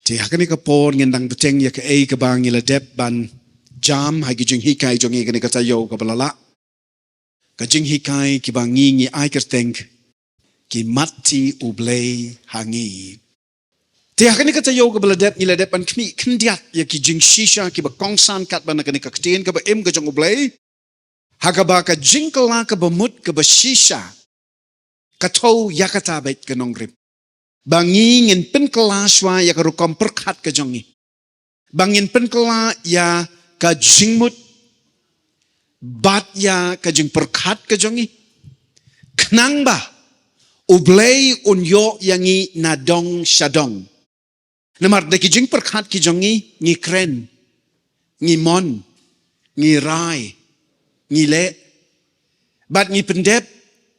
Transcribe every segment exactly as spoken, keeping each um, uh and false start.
Te ha kane ka por ngin dang bteng ïa kaei kaba ngi la dep ban jam ha ki jinghikai jong ngi kane ka taïew kaba la lah. Ka jinghikai kiba ngi ngi ai kyrteng ki mat ti U Blei ha ngi. Te ha kane ka taïew kaba la dep ngi la dep ban khmih khyndiat ïa ki jingshisha kiba kongsan katba na kane ka ktien kaba im ka jong U Blei. Ha kaba ka jingkylla kaba mut kaba shisha ka thew ïa kata beit ka nongrim. Ba ngi ngin pynkylla shuwa ïa ka rukom pyrkhat ka jong ngi. Ba ngin pynkylla ïa ka jingmut bad ïa ka jingpyrkhat ka jong ngi. Khnang ba U Blei un ïoh ïa ngi na dong sha dong. Namar da ki jingpyrkhat ki jong ngi, ngi kren, ngi mon, ngi rai, ngi leh. Bad ngi pyndep,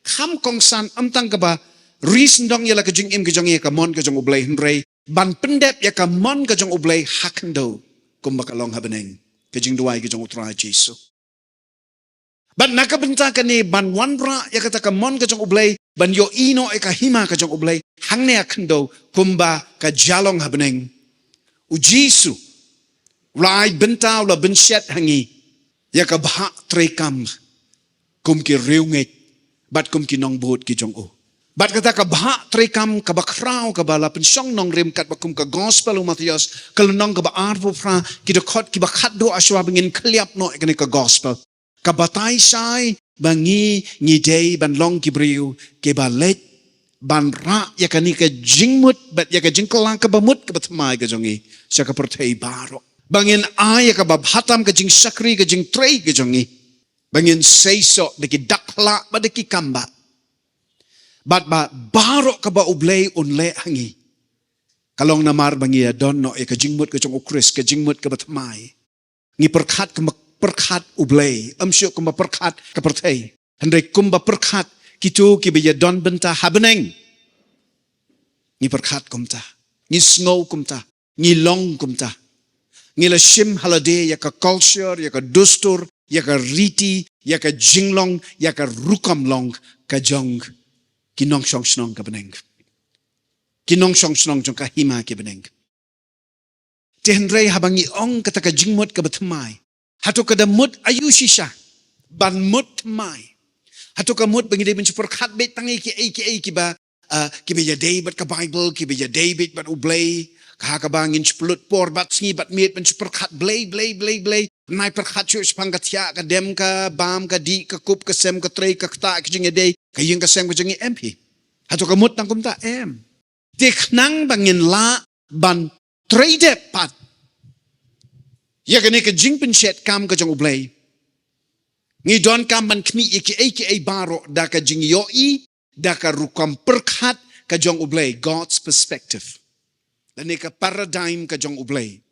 kham kongsan ym tang kaba ri sngewdong ïa la ka jingim ka jong ngi ïa ka mon ka jong U Blei hynrei ban pyndep ïa ka mon ka jong U Blei ha khyndew kumba ka long ha bneng. Ka jingduwai ka jong U Trai Jisu. Bad na ka bynta kane ban wanrah ïa kata ka mon ka jong U Blei, ban ïohi noh ïa ka hima ka jong U Blei hangne ha khyndew kumba ka jia long ha bneng. U Jisu u la ai bynta, u la bynshet ha ngi ïa ka bhah treikam kum ki riewngeit bad kum ki nongbud ki jong u. Bad kata ka bhah treikam kaba khraw kaba la pynshong nongrim katba kum ka gospel u Mathaios ka lynnong kaba arphew phra, ki dkhot kiba khatduh, shuwa ba ngin khyllap noh ïa kane ka gospel. Ka batai shai ba ngi ngi dei ban long ki briew kiba leit ban rah ïa kane ka jingmut bad ïa ka jingkylla kaba mut kaba thymmai ka jong ngi sha ka pyrthei baroh. Ba ngin ai ïa kaba bha tam ka jingshakri, ka jingtrei ka jong ngi. Ba ngin seisoh da ki dak hla bad da ki kam bah. Bad ba baroh kaba U Blei un leh ha ngi ka long namar ba ngi ïa don noh ïa ka jingmut ka jong U Khrist, ka jingmut kaba thymmai. Ngi pyrkhat kumba pyrkhat U Blei, ym shuh kumba pyrkhat ka pyrthei. Hynrei kumba pyrkhat kito kiba ïa don bynta ha bneng. Ngi pyrkhat kumta, ngi sngew kumta, ngi long kumta. Ngi la shim ha lade ïa ka culture, ïa ka dustur, ïa ka riti, ïa ka jinglong, ïa ka rukom long ka jong ki nongshong shnong ka bneng. Ki nongshong shnong jong ka hima ki bneng. Te hynrei haba ngi ong kata ka jingmut kaba thymmai, hato ka da mut aïu shisha ban mut thymmai? Hato ka mut ba ngi dei ban shu pyrkhat beit tang ïa kiei kiei kiba, ah, kiba ïadei bad ka Baibl, kiba ïadei beit bad U Blei? Ka ha kaba ngin shu pynlut por bad sngi bad miet ban shu pyrkhat Blei, Blei, Blei, Blei. Nai pyrkhat shuh shaphang ka thiah, ka dem, ka bam, ka dih, ka kup, ka sem, ka trei, ka ktah, ka jingïadei, ka ïing ka sem ka jong ngi, em phi? Hato ka mut tang kumta? Em. Te khnang ba ngin lah ban trei dep pat ïa kane ka jingpynshet kam ka jong U Blei, ngi donkam ban khmih ïa kiei kiei baroh da ka jingïohi, da ka rukom pyrkhat ka jong U Blei, God's perspective. Lane ka paradigm ka jong U Blei.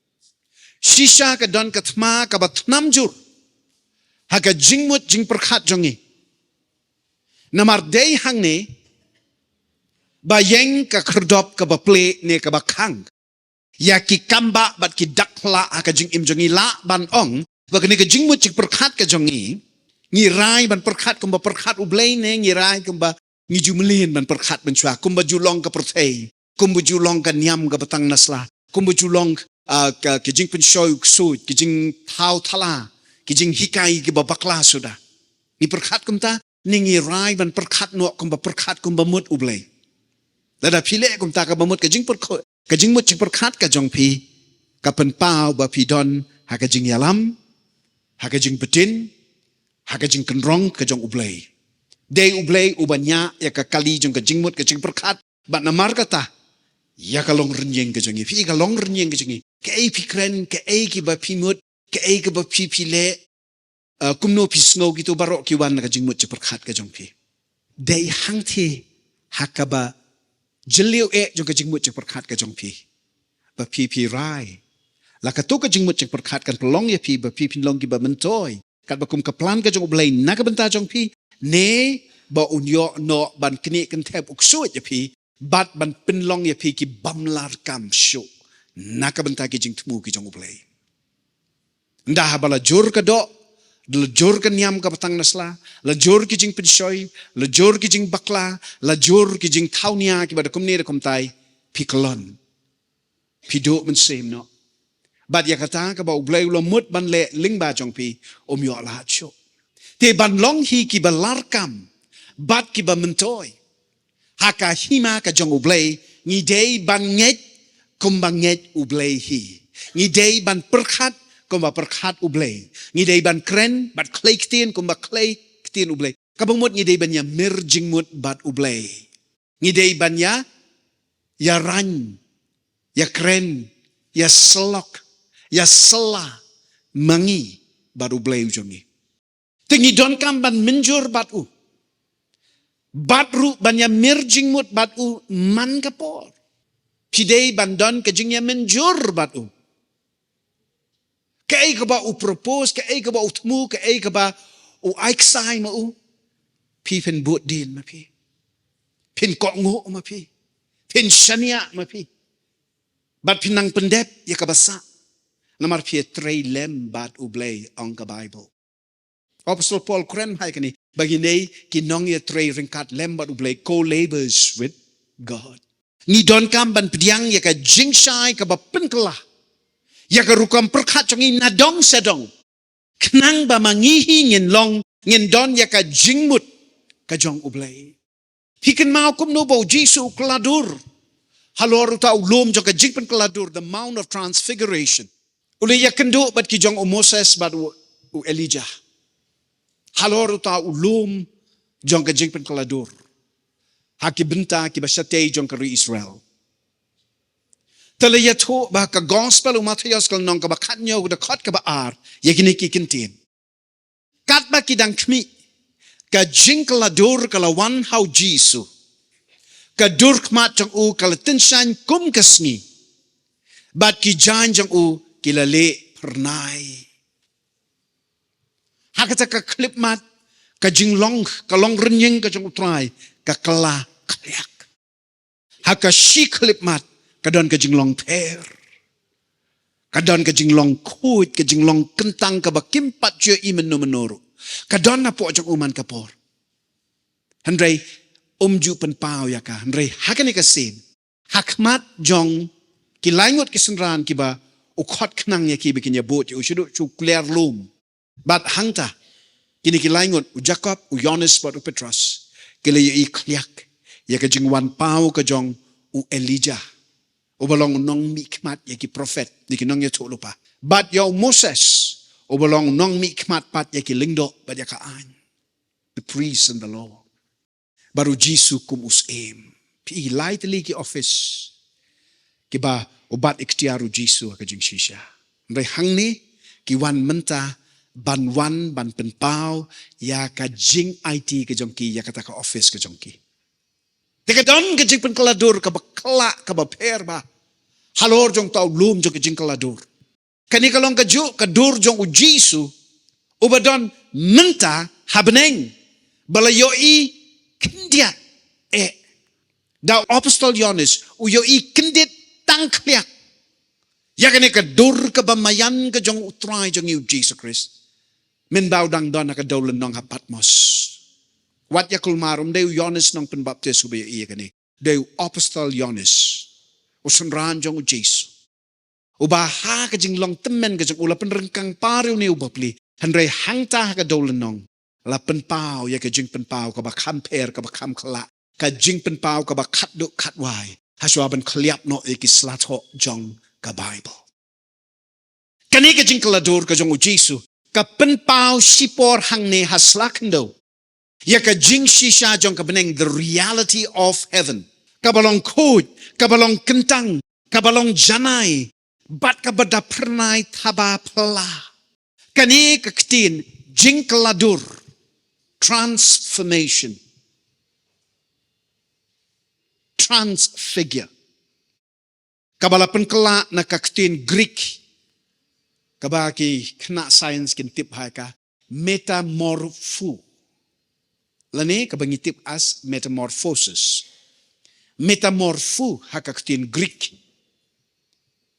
Shisha ka don ka thma kaba thnam jur ha ka jingmut jingpyrkhat jong ngi. Namar dei hangne ba ïeng ka khyrdop kaba plie ne kaba khang ïa ki kam bah bad ki dak hla ha ka jingim jong ngi. Lah ban ong ba kane ka jingmut jingpyrkhat ka jong ngi, ngi rai ban pyrkhat kumba pyrkhat U Blei ne ngi rai kumba ngi ju mlien ban pyrkhat mynshuwa, kumba ju long ka pyrthei, kumba ju long ka niam kaba tang na sla, kumba ju long, ah, ka, ka jingpynshoi u ksuid, ka jingthaw thala, ka jinghikai kaba bakla suda? Ngi pyrkhat kumta ne ngi rai ban pyrkhat noh kumba pyrkhat kumba mut U Blei? Lada phi leh kumta, kaba mut ka jingpyrkhat, ka jingmut jingpyrkhat ka jong phi ka pynpaw ba phi don ha ka jingïalam, ha ka jingbtin, ha ka jingkynrong ka jong U Blei. Dei U Blei uba ñiah ïa ka kali jong ka jingmut ka jingpyrkhat. Bad namar kata, ïa ka long rynïeng ka jong ngi. Phi i ka long rynïeng ka jong ngi, kaei phi kren, kaei kiba phi mut, kaei kaba phi phi leh, ah, kumno phi sngew, kito baroh ki wan na ka jingmut jingpyrkhat ka jong phi. Dei hangthie ha kaba jylliew eh jong ka jingmut jingpyrkhat ka jong phi ba phi phi rai la kato ka jingmut jingpyrkhat kan pynlong ïa phi ba phi phin long kiba myntoi katba kum ka plan ka jong U Blei na ka bynta jong phi, ne ba un ïoh noh ban knieh kynthep u ksuid ïa phi bad ban pynlong ïa phi ki bym lah kam shuh na ka bynta ki jingthmu ki jong U Blei. Ynda haba la jur ka doh, la jur ka niam kaba tang na sla, la jur ki jingpynshoi, la jur ki jingbakla, la jur ki jingthaw nia kiba da kumne da kumtai, phi kyllon. Phi duh mynsiem noh. Bad ïa kata kaba U Blei u la mut ban leh lyngba jong phi, um ïoh lad shuh. Te ban long hi kiba larkam bad kiba myntoi ha ka hima ka jong U Blei, ngi dei ban ngeit kumba ngeit U Blei hi. Ngi dei ban pyrkhat kumba pyrkhat U Blei. Ngi dei ban kren bad khlei ktien kumba khlei ktien U Blei. Kaba mut ngi dei ban ïa mir jingmut bad U Blei. Ngi dei ban ïa, ïa rang, ïa kren, ïa syllok, ïa sylla ma ngi bad U Blei u jong ngi. Te ngi donkam ban mynjur bad u. Bad ruh ban ïa mir jingmut bad u man ka por. Phi dei ban don ka jingïa mynjur bad u. Kaei kaba u propose, kaei kaba u thmu, kaei kaba u ai ksai ma u. Phi phin bud dien ma phi. Phin kohnguh ma phi. Phin shaniah ma phi. Bad phin nang pyndep ïa kaba sah. Namar phi ïa trei lem bad U Blei, ong ka Bible. Apostol Paul kren ha kane ba ngi dei ki nongïatrei ryngkat lem bad U Blei, co-laborers with God. Ngi donkam ban pdiang ïa ka jingshai kaba pynkylla ïa ka rukom pyrkhat jong ngi nadong shadong. Khnang ba ma ngi hi ngin long, ngin don ïa ka jingmut ka jong U Blei. Phi kynmaw kumno ba U Jisu u kylla dur halor uta u lum jong ka jingpynkylla dur, the Mount of Transfiguration. U la ïakynduh bad ki jong u Moses bad u, u Elijah halor uta u lum jong ka jingpynkylla dur ha ki bynta kiba shatei jong ka ri Israel. Te la ïathuh ba ha ka Gospel u Mathaios ka lynnong kaba khathynñiew, ka dkhot kaba ar, ïa kine ki kyntien. Katba ki dang khmih, ka jingkylla dur ka la wan ha U Jisu. Ka dur khmat jong u ka la tyngshaiñ kum ka sngi. Bad ki jaiñ jong u ki la lieh phyrnai. Ha kata ka khyllipmat, ka jinglong, ka long rynïeng ka jong U Trai ka kylla khliak. Ha ka shi khyllipmat ka don ka jinglong pher. Ka don ka jinglong khuid, ka jinglong kyntang kaba kim pat ju ïohi mynno mynno ruh. Ka don napoh jong u man ka por. Hynrei um ju pynpaw ïa ka. Hynrei ha kane ka sien, ha khmat jong ki lai ngut ki synran kiba u khot khnang ïa ki ba kin ïabud ïa u, shaduh shu kliar lum. Bad hangta, kine ki lai ngut, u Jakob, u Ïoannis bad u Petros, ki la ïohi khliak ïa ka jingwan paw ka jong u Elijah, uba long u nongmihkhmat ïa ki prophet, ïa ki nongïathuhlypa. Bad ïa u Moses, uba long u nongmihkhmat pat ïa ki lyngdoh bad ïa ka aiñ. The priests and the law. Bad U Jisu kum u Syiem. Phi i, lai tylli ki office kiba u bat iktiar U Jisu ha ka jingshisha. Hynrei hangne ki wan mynta ban wan ban pynpaw ïa ka jingaiti ka jong ki, ïa kata ka office ka jong ki. Te ka don ka jingpynkylla dur kaba khlaiñ, kaba pher bha halor jong uta u lum jong ka jingkylla dur. Kane ka long kajuh ka dur jong U Jisu, uba don mynta ha bneng, ba la ïohi khyndiat, eh, da u Apostol Ïoannis, u ïohi kyndit tang khliak ïa kane ka dur kaba maïan ka jong U Trai jong ngi U Jisu Khrist, mynba u dang don ha ka dewlynnong ha Patmos. Wat ïa kulmar, um dei u Ïoannis Nongpynbaptis uba ïohi ïa kane, dei u Apostol Ïoannis, u synran jong U Jisu, uba ha ka jinglong tymmen ka jong u la pynryngkang para une u bapli. Hynrei hangta ha ka dewlynnong la pynpaw ïa ka jingpynpaw kaba kham pher, kaba kham khlaiñ, ka jingpynpaw kaba khatduh khatwai, hashwa ban khylliap noh ïa ki sla thoh jong ka Baibl. Kane ka jingkylla dur ka jong U Jisu ka pynpaw shipor hangne ha sla khyndew ïa ka jingshisha jong ka bneng, the reality of heaven. Kaba long khuid, kaba long kyntang, kaba long janai, bad kaba da phyrnai thaba phylla. Kane ka ktien jingkylla dur, transformation, transfigure, kaba la pynkylla na ka ktien Greek, kaba ki khynnah science kin tip ha ka metamorpho, lane kaba ngi tip as metamorphosis. Metamorpho ha ka ktien Greek,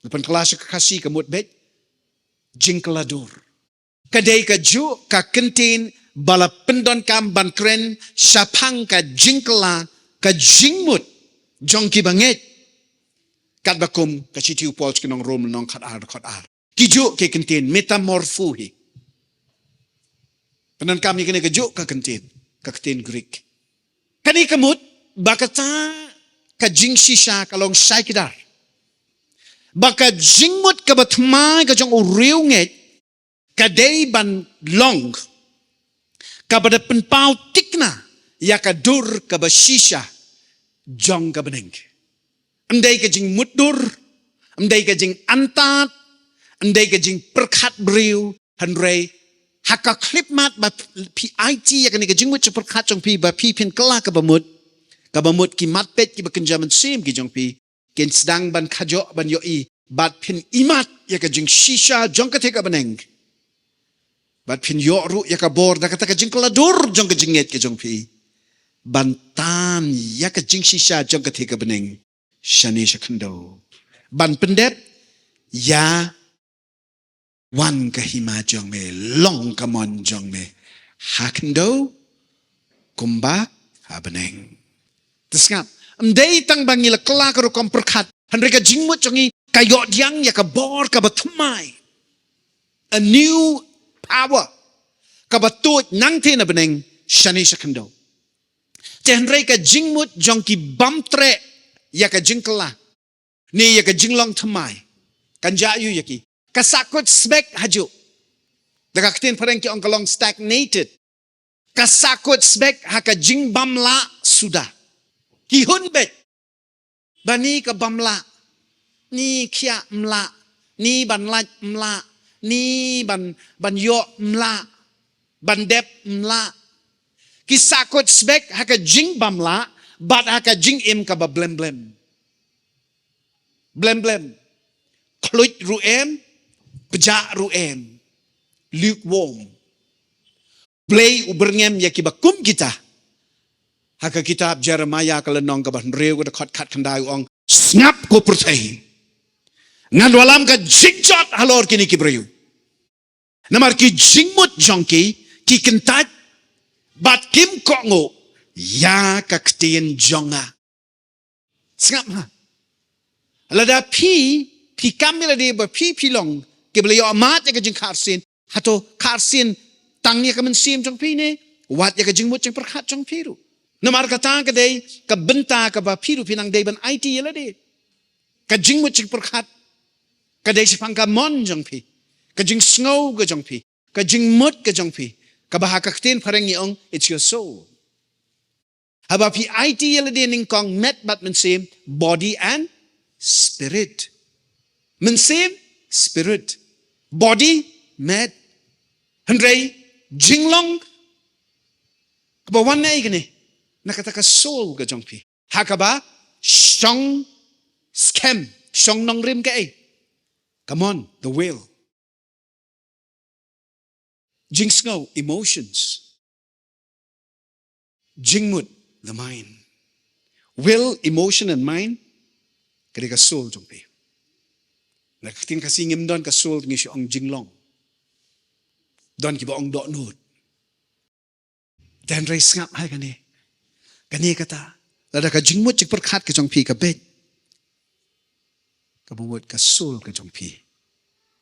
la pynkylla sha ka Khasi ka mut beit jingkylla dur. Ka dei kajuh ka kyntien ba la pyndonkam ban kren shaphang ka jingkylla ka jingmut jong ki bangeit. Katba kum ka shithi u Paul sha ki nong Rom lynnong khat ar, khat ar. Ki juh ki kyntien, metamorpho hi. Pyndonkam ïa kane ka juh ka kyntien, ka kyntien Greek. Kane ka mut, ba kata ka jingshisha ka long shai kdar. Ba ka jingmut kaba thymmai ka jong u riewngeit, ka dei ban long kaba da pynpaw thikna ïa ka dur kaba shisha jong ka bneng. Ym dei ka jingmutdur, ym dei ka jingantat, ym dei ka jingpyrkhat briew, hynrei ha ka khyllipmat ba phi aiti ïa kane ka jingmut jingpyrkhat jong phi, ba phi phin kylla kaba mut, kaba mut ki mat peit kiba kynja mynsiem ki jong phi kin sdang ban khajoh ban ïohi, bad phin ïmat ïa ka jingshisha jong kata ka bneng. Bad phin ïoh ruh ïa ka bor da kata ka jingkylla dur jong ka jingngeit ka jong phi, ban tan ïa ka jingshisha jong kata ka bneng shane sha khyndew, ban pyndep ïa wan ka hima jong me, long ka mon jong me ha khyndew kumba ha bneng. Te sngap, ym dei tang ba ngi la kylla ka rukom pyrkhat, hynrei ka jingmut jong ngi ka ïoh pdiang ïa ka bor kaba thymmai, a new power, kaba tuid nangta na bneng shane sha khyndew. Te hynrei ka jingmut jong ki bym treh ïa ka jingkylla ne ïa ka jinglong thymmai, kan jah aiu ïa ki? Ka sahkut sbek hajuh. Da ka ktien phareng ki ong ka long stagnated. Ka sahkut sbek ha ka jingbymlah suda. Ki hun beit ba ni ka bymlah, ni khiah ym lah, ni ban lait ym lah, ni ban, ban ïoh ym lah, ban dep ym lah. Ki sahkut sbek ha ka jingbymlah bad ha ka jingim kaba blem blem. Blem blem. Khluit ruh em, pjah ruh em. Lukewarm. Blei u byrngem ïa kiba kum kita. Ha ka kitab Jeremiah ka lynnong kaba hynriew ka dkhot khatkhyndai u ong, sngap ko pyrthei, ngan wallam ka jingjot halor kine ki briew. Namar ki jingmut jong ki ki kyntait bad kim kohnguh ïa ka ktien jong nga. Sngap ha. Lada phi, phi kam ïa lade ba phi phi long kiba la ïoh mad ïa ka jingkha arsien, hato kha arsien tang ïa ka mynsiem jong phi ne wat ïa ka jingmut jingpyrkhat jong phi ruh? Namar kata ka dei ka bynta kaba phi ruh phi nang dei ban aiti ïa lade. Ka jingmut jingpyrkhat ka dei shaphang ka mon jong phi, ka jingsngew ka jong phi, ka jingmut ka jong phi, kaba ha ka ktien phareng ngi ong, it's your soul. Haba phi aiti ïa lade nyngkong met bad mynsiem, body and spirit. Mynsiem, spirit. Body, met. Hynrei jinglong kaba wan na ei kane? Na kata ka soul ka jong phi. Ha kaba shong skhem, shong nongrim ka ei? Ka mon, the will. Jingsngew, emotions. Jingmut, the mind. Will, emotion and mind, ka dei ka soul jong phi. Na ka ktien Khasi ngim don ka soul, ngi shu ong jinglong. Don kiba ong dohnud. Te hynrei sngap ha kane. Kane kata, lada ka jingmut jingpyrkhat ka jong phi ka beit, ka mut ka soul ka jong phi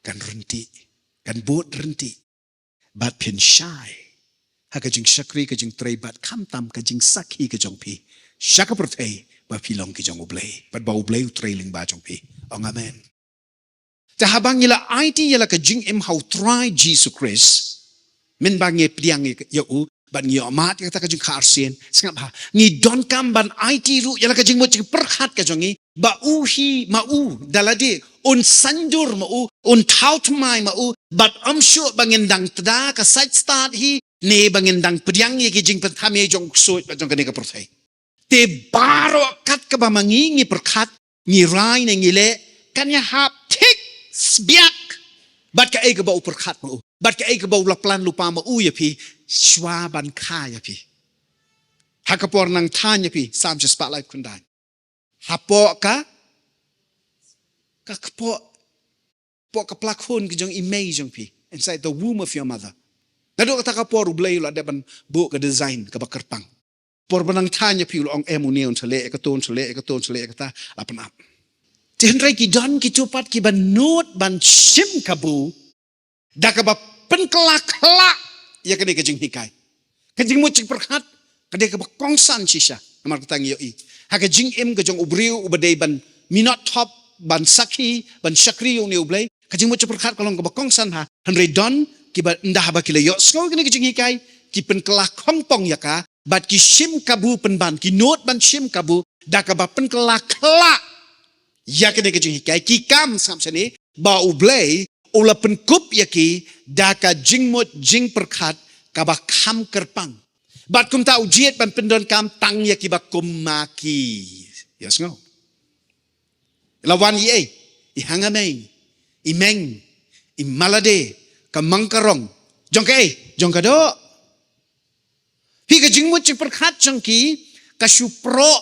kan ryntih, kan bud ryntih. Bad phin shai ha ka jingshakri, ka jingtrei bad khamtam ka jingsakhi ka jong phi sha ka pyrthei ba phi long ki jong U Blei bad ba U Blei u trei lyngba jong phi. Ong amen. Te haba ngi la aiti ïa la ka jingim ha U Trai Jisu Khrist, mynba ngi pdiang ïa u bad ngi ïoh mad ïa kata ka jingkha arsien, sngap ha, ngi donkam ban aiti ruh ïa la ka jingmut jingpyrkhat ka jong ngi ba u hi ma u da lade, un saiñdur ma u, un thaw thymmai ma u, bad ym shuh ba ngin dang tda ka sait stad hi ne ba ngin dang pdiang ïa ki jingpynthame jong u ksuid bad jong kane ka pyrthei. Te baroh kat kaba ma ngi ngi pyrkhat, ngi rai ne ngi leh, kan ïahap thik sbiak bad kaei kaba u pyrkhat ma u, bad kaei kaba u la plan lypa ma u ïa phi, shwa ban kha ïa phi. Ha ka por nang thaiñ ïa phi, Salm shispah laiphew khyndai. Hapoh ka, ka kpoh, poh ka pla khun ka jong i mei jong phi, inside the womb of your mother. Naduh kata ka por U Blei u la dep ban buh ka design kaba kyrpang. Por ba nang thaiñ ïa phi u la ong em une un sa leh ïa kato, un sa leh ïa kato, un sa leh ïa kata, la pynap. Te hynrei ki don kito pat kiba nud ban shim kabu da kaba pynkylla khlak ïa kane ka jinghikai. Ka jingmut jingpyrkhat ka dei kaba kongsan shisha. Namar kata ngi ïohi ha ka jingim ka jong u briew uba dei ban minot thop, ban sakhi, ban shakri ïa une u Blei, ka jingmut jingpyrkhat ka long kaba kongsan ha. Hynrei don kiba ynda haba ki la ïohsngew ïa kane ka jinghikai, ki pynkylla khongpong ïa ka, bad ki shim kabu pynban, ki nud ban shim kabu da kaba pynkylla khlak ïa kane ka jinghikai. Ki kam, sngap shane, ba u Blei u la pynkup ïa ki da ka jingmut jingpyrkhat kaba kham kyrpang. Bad kumta u jied ban pyndonkam tang ïa kiba kum ma ki. Ïohsngew. La wan i ei, i hangamei, i meng, i malade, ka mang ka rong. Jong ka ei, jong ka doh. Phi, ka jingmut jingpyrkhat jong ki ka shu proh.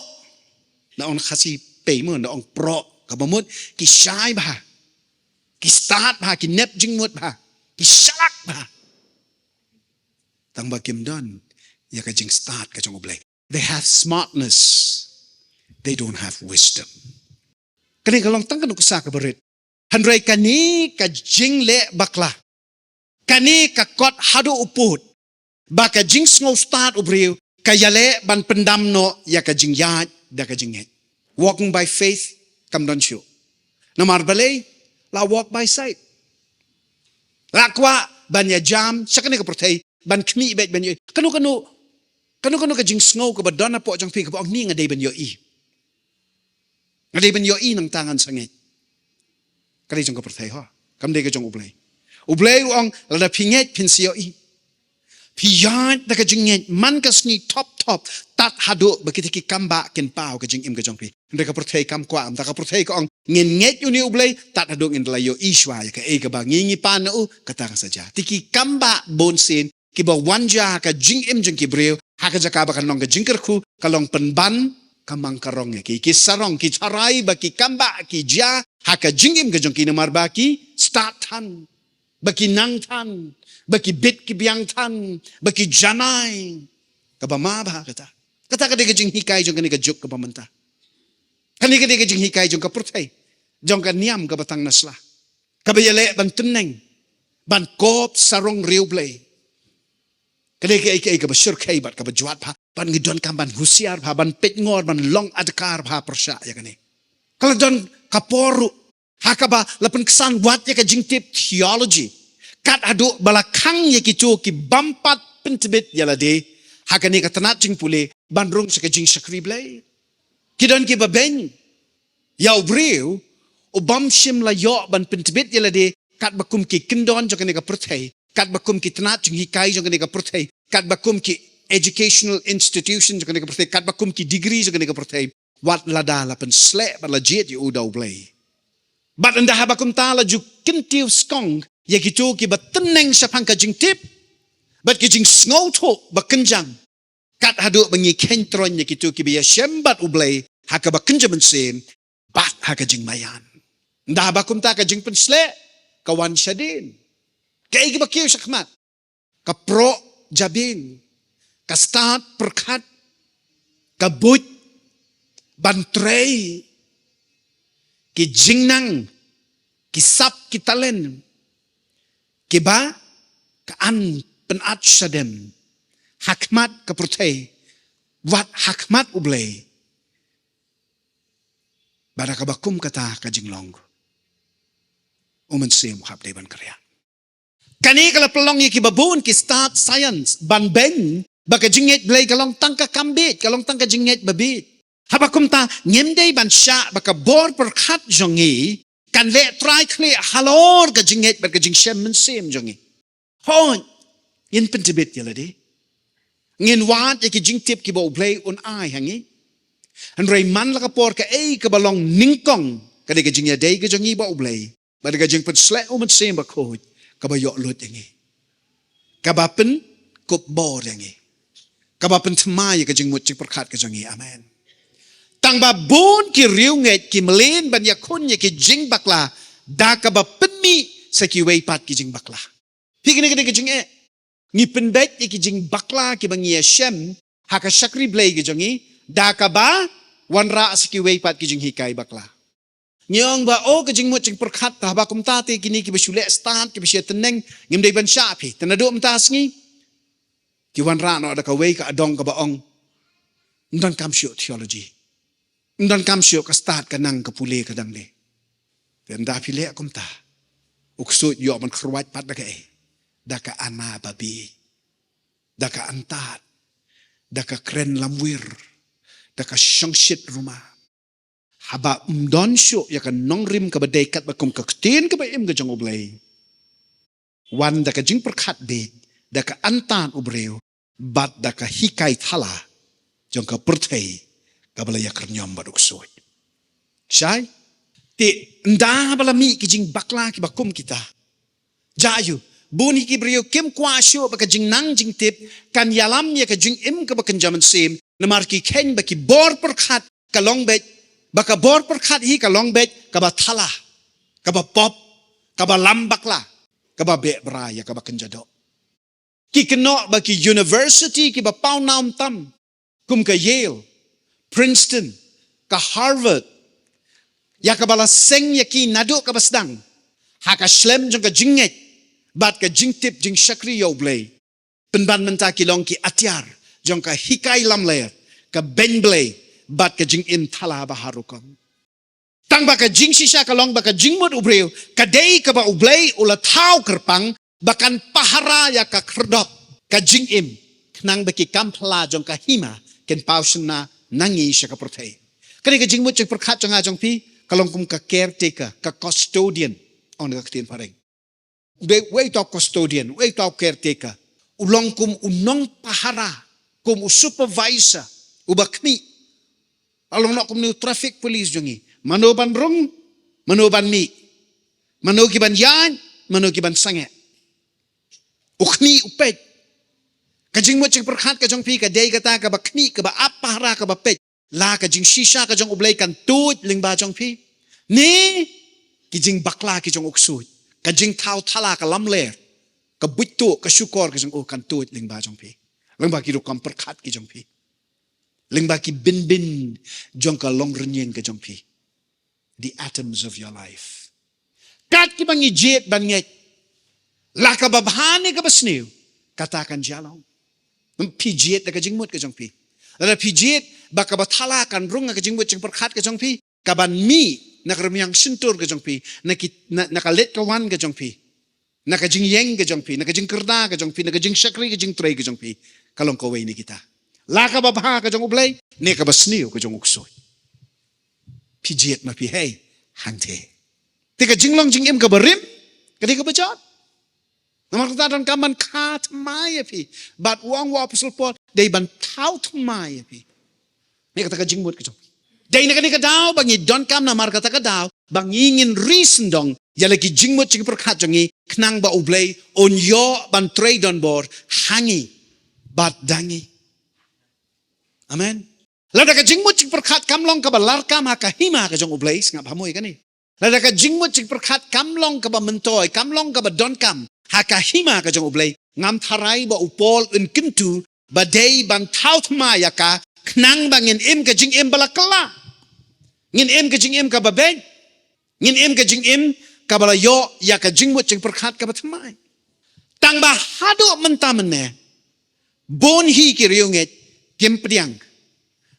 Na ong Khasi pei mo, na ong proh, kaba mut ki shai bha, ki stad bha, ki nep jingmut bha, ki shalak bha. Tang ba kim don ïa ka jingstad ka jong u Blei. They have smartness, they don't have wisdom. Kane ka long tang ka nuksa kaba rit. Hynrei kane ka jingleh bakla, kane ka kot haduh u pud ba ka jingsngew stad u briew ka ïaleh ban pyndam noh ïa ka jingïaid da ka jingngeit. Walking by faith kam don shuh. Namar balei? La walk by sight. La kwah ban ïa jam sha kane ka pyrthei, ban khmih beit, ban ïohi. Kano kano, kano kano ka jingsngew kaba don hapoh jong phi kaba ong, ni nga dei ban ïohi. Nga dei ban ïohi nangta ngan sa ngeit. Ka dei jong ka pyrthei, ho. Kam dei ka jong u Blei. U Blei u ong, lada phi ngeit phin sa ïohi. Phi ïaid da ka jingngeit man ka sngi thop thop, tad haduh ba kita ki kambah kin paw ka jingim ka jong phi. Hynrei ka pyrthei kam kwah, ynda ka pyrthei ka ong, ngin ngeit ïa une u Blei tad haduh ngin da la ïohi shuwa ïa kaei kaba ngi ngi pan na u, kata ka sa jia. Te ki kambah bunsien kiba wan jia ha ka jingim jong ki briew, ha ka jaka ba kan long ka jingkyrkhu, ka long pynban ka mang ka rong ïa ki, ki sarong, ki tharai ba ki kambah ki jia ha ka jingim ka jong ki, namar ba ki stad than, ba ki nang than, ba ki bit ki biang than, ba ki janai. Kaba ma bha kata. Kata ka dei ka jinghikai jong kane ka juk kaba mynta. Kane ka dei ka jinghikai jong ka pyrthei, jong ka niam kaba tang na sla, kaba ïaleh ban tynneng, ban kop sarong riewblei. Ka dei kaei kaei kaba shyrkhei bad kaba jwat bha, bad ngi donkam ban husiar bha, ban peit ngor, ban long adkar bha pyrshah ïa kane. Ka la don ka por ruh ha kaba la pynksan wat ïa ka jingtip theology, kat haduh ba la khang ïa kito ki bym pat pyntbit ïa lade ha kane ka tnat jingpule ban rung sha ka jingshakri Blei. Ki don kiba beiñ ïa u briew u bym shym la ïoh ban pyntbit ïa lade, katba kum ki kyndon jong kane ka pyrthei, katba kum ki tnat jinghikai jong kane ka pyrthei, katba kum ki educational institution jong kane ka pyrthei, katba kum ki degree jong kane ka pyrthei. Wat lada la pynsleh bad la jied ïa u da u Blei. Bad ynda haba kumta la ju kyntiew skong ïa kito kiba tynneng shaphang ka jingtip bad ki jingsngewthuh ba kynjang, kat haduh ba ngi kheiñ troiñ ïa kito kiba ïashem bad u Blei ha kaba kynja mynsiem bad ha ka jingmaïan. Ynda haba kumta ka jingpynsleh ka wan shadien. Kaei kaba kiew shakhmat? Ka proh jabieng, ka stad pyrkhat, ka buit ban trei ki jingnang, ki sap, ki talent kiba ka an pynat shadem ha khmat ka pyrthei, wat ha khmat u Blei. Bad da kaba kum kata ka jinglong, u Mynsiem u hap dei ban kyrïah. Kane ka la pynlong ïa kiba bun ki stad science ban beiñ ba ka jingngeit Blei ka long tang ka kam bieit, ka long tang ka jingngeit babieit. Haba kumta ngim dei ban shah ba ka bor pyrkhat jong ngi kan leh trai khlieh halor ka jingngeit bad ka jingshem mynsiem jong ngi. Hooid, ngin pyntbit ïa lade, ngin wad ïa ki jingtip kiba u Blei un ai ha ngi. Hynrei man la ka por kaei kaba long nyngkong ka dei ka jingïadei ka jong ngi bad u Blei. Bad ka jingpynsleh u Mynsiem Bakhuid kaba ïoh lut ïa ngi, kaba pynkup bor ïa ngi, kaba pynthymmai ïa ka jingmut jingpyrkhat ka jong ngi. Amen. Tang ba bun ki riewngeit ki mlien ban ïakhun ïa ki jingbakla da kaba pynmih sa kiwei pat ki jingbakla. Phi, kane ka dei ka jingeh. Ngi pynbeit ïa ki jingbakla kiba ngi ïashem ha ka shakri Blei ka jong ngi da kaba wanrah sa kiwei pat ki jinghikai bakla. Ngi ong ba, oh, ka jingmut jingpyrkhat, ta haba kumta te kine kiba shu leh stad, kiba shu tyneng, ngim dei ban shah phi. Te naduh mynta sngi, ki wanrah noh da kawei ka adong kaba ong, ym donkam shuh theology. Ym donkam shuh ka stad, ka nang, ka pule, ka dang leh. Te ynda phi leh kumta, u ksuid u ïoh ban kyrwat pat da kaei? Da ka ana babieit, da ka antad, da ka kren lamwir, da ka shongshit rumah. Haba ym don shuh ïa ka nongrim kaba dei katba kum ka ktien kaba im ka jong U Blei, wan da ka jingpyrkhat bieit, da ka antad u briew, bad da ka hikai thala jong ka pyrthei kaba la ïakyrñiom bad u ksuid. Shai? Te ynda ba la mih ki jingbakla kiba kum kita, jia ïa u, bun hi ki briew kim kwah shuh ba ka jingnang jingtip kan ïalam ïa ka jingim kaba kynja mynsiem, namar ki kheiñ ba ki bor pyrkhat ka long beit, ba ka bor pyrkhat hi ka long beit kaba thala, kaba pop, kaba lam bakla, kaba beh bra ïa kaba kynja doh. Ki kynnoh ba ki university kiba pawnam tam, kum ka Yale, Princeton, ka Harvard, ïa kaba la seng ïa ki naduh kaba sdang ha ka shlem jong ka jingngeit bad ka jingtip jingshakri ïa U Blei, pynban mynta ki long ki atiar jong ka hikai lamler, ka beiñ Blei, bad ka jingim thala ba har rukom. Tang ba ka jingshisha ka long ba ka jingmut u briew ka dei kaba U Blei u la thaw kyrpang ba kan pahara ïa ka khyrdop, ka jingim, khnang ba ki kam phylla jong ka hima kin paw shynna na ngi sha ka pyrthei. Kane ka jingmut jingpyrkhat jong nga jong phi ka long kum ka caretaker, ka custodian, ong ka ktien phareng. U dei uwei u thaw custodian, uwei u thaw caretaker. U long kum u nongpahara, kum u supervisor uba khmih. La long noh kum une u traffic police jong ngi. Mano ban rung, mano ban mih, mano ki ban ïaid, mano ki ban sangeh. U khmih, u peit. Ka jingmut jingpyrkhat ka jong phi ka dei kata kaba khmih, kaba ap pahara, kaba peit. La ka jingshisha ka jong U Blei kan tuid lyngba jong phi, ne ki jingbakla ki jong u ksuid, ka jingthaw thala, ka lamler, ka buit tuh, ka shukor ka jong u kan tuid lyngba jong phi, lyngba ki rukom pyrkhat ki jong phi, lyngba ki bynbyn jong ka longrynïeng ka jong phi. The atoms of your life. Kat kiba ngi jied ban ngeit, la kaba bha ne kaba sniew, kata kan jia long. Phi jied da ka jingmut ka jong phi. Lada phi jied ba kaba thala kan rung ha ka jingmut jingpyrkhat ka jong phi, kaban mih na ka rmiang shyntur ka jong phi, na ki, na, na ka leit ka wan ka jong phi, na ka jingïeng ka jong phi, na ka jingkyrda ka jong phi, na ka jingshakri ka jingtrei ka jong phi, ka long kawei na kita. La kaba bha ka jong U Blei ne kaba sniew ka jong u ksuid. Phi jied ma phi hei hangtei. Te ka jinglong jingim kaba rim ka dei kaba jot. Namar kata donkam ban kha thymmai ïa phi. Bad u ong u Apostol Paul, dei ban thaw thymmai ïa phi. Ne kata ka jingmut ka jong phi. Dei na kane ka daw ba ngi donkam, namar kata ka daw ba ngi ngin ri sngewdong ïa la ki jingmut jingpyrkhat jong ngi, khnang ba U Blei un ïoh ban trei donbor ha ngi bad da ngi. Amen. Lada ka jingmut jingpyrkhat kam long kaba larkam ha ka hima ka jong U Blei, sngap ha mo ïa kane. Lada ka jingmut jingpyrkhat kam long kaba myntoi, kam long kaba donkam ha ka hima ka jong U Blei, ngam tharai ba u Paul un kyntu ba dei ban thaw thymmai ïa ka, khnang ba ngin im ka jingim ba la kylla, ngin im ka jingim kaba beit, ngin im ka jingim kaba la ïoh ïa ka jingmut jingpyrkhat kaba thymmai. Tang ba haduh mynta mynne, bun hi ki riewngeit kim pdiang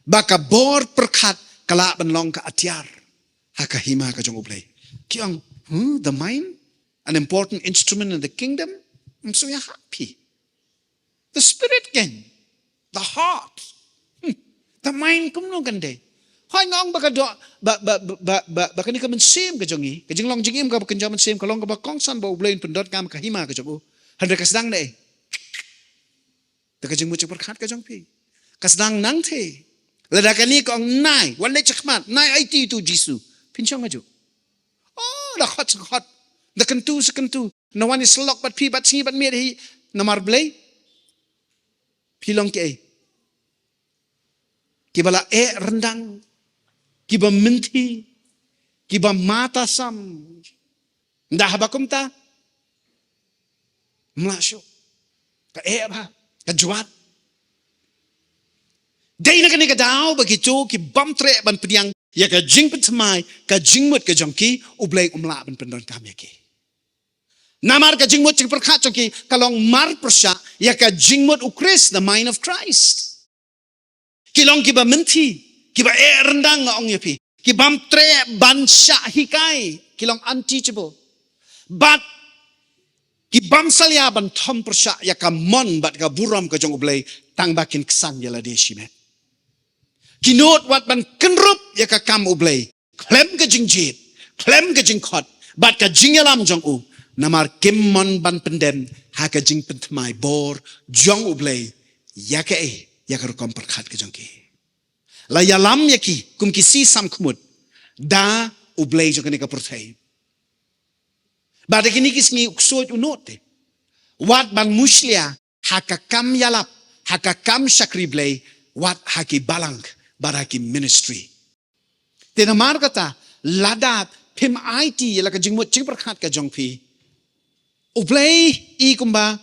ba ka bor pyrkhat ka lah ban long ka atiar ha ka hima ka jong U Blei. Ki ong, huh, the mind, an important instrument in the kingdom? Ym shu ïa hap phi. The spirit kan, the heart. Hmm. The mind kumno kan dei? Hooid, nga ong ba ka doh, ba, ba, ba, ba, ba, ba kane ka mynsiem ka jong ngi, ka jinglong jingim kaba kynja mynsiem, ka long kaba kongsan ba U Blei un pyndonkam ha ka hima ka jong u. Hynrei ka sdang naei? Da ka jingmut jingpyrkhat ka jong phi. Ka sdang nangtei. Lada kane ka ong, nai, wat leit shakhmat, nai aiti ïa uto u Jisu, phin shong hajuh? Oh, da khot sa khot, da kyntu sa kyntu, na wan ïasyllok bad phi bad sngi bad miet hi. Namar balei? Phi long kiei? Kiba la eh ryndang, kiba mynthi, kiba matasam. Ynda haba kumta, ym lah shuh. Ka eh bha, ka jwat. Dei na kane ka daw ba kito ki bym treh ban pdiang ïa ka jingpynthymmai, ka jingmut ka jong ki, U Blei um lah ban pyndonkam ïa ki. Namar ka jingmut jingpyrkhat jong ki ka long mar pyrshah ïa ka jingmut U Khrist, the mind of Christ. Ki long kiba mynthi, kiba eh ryndang, nga ong ïa phi. Ki bym treh ban shah hikai, ki long unteachable. Bad ki bym salia ban thom pyrshah ïa ka mon bad ka burom ka jong U Blei, tang ba kin ksan ïa lade shimet. Ki nud wat ban kynrup ïa ka kam U Blei khlem ka jingjied, khlem ka jingkhot bad ka jingïalam jong u, namar kim mon ban pyndem ha ka jingpynthymmai bor jong U Blei ïa kaei, ïa ka rukom pyrkhat ka jong ki. La ïalam ïa ki kum ki shisha khmut da U Blei jong kane ka pyrthei. Bad ha kine ki sngi u ksuid u nud te wat ban mushlia ha ka kam ïalap, ha ka kam shakri Blei, wat ha ki balang, bad ha ki ministry. Te namar kata, lada phim aiti ïa la ka jingmut jingpyrkhat ka jong phi, U Blei i kumba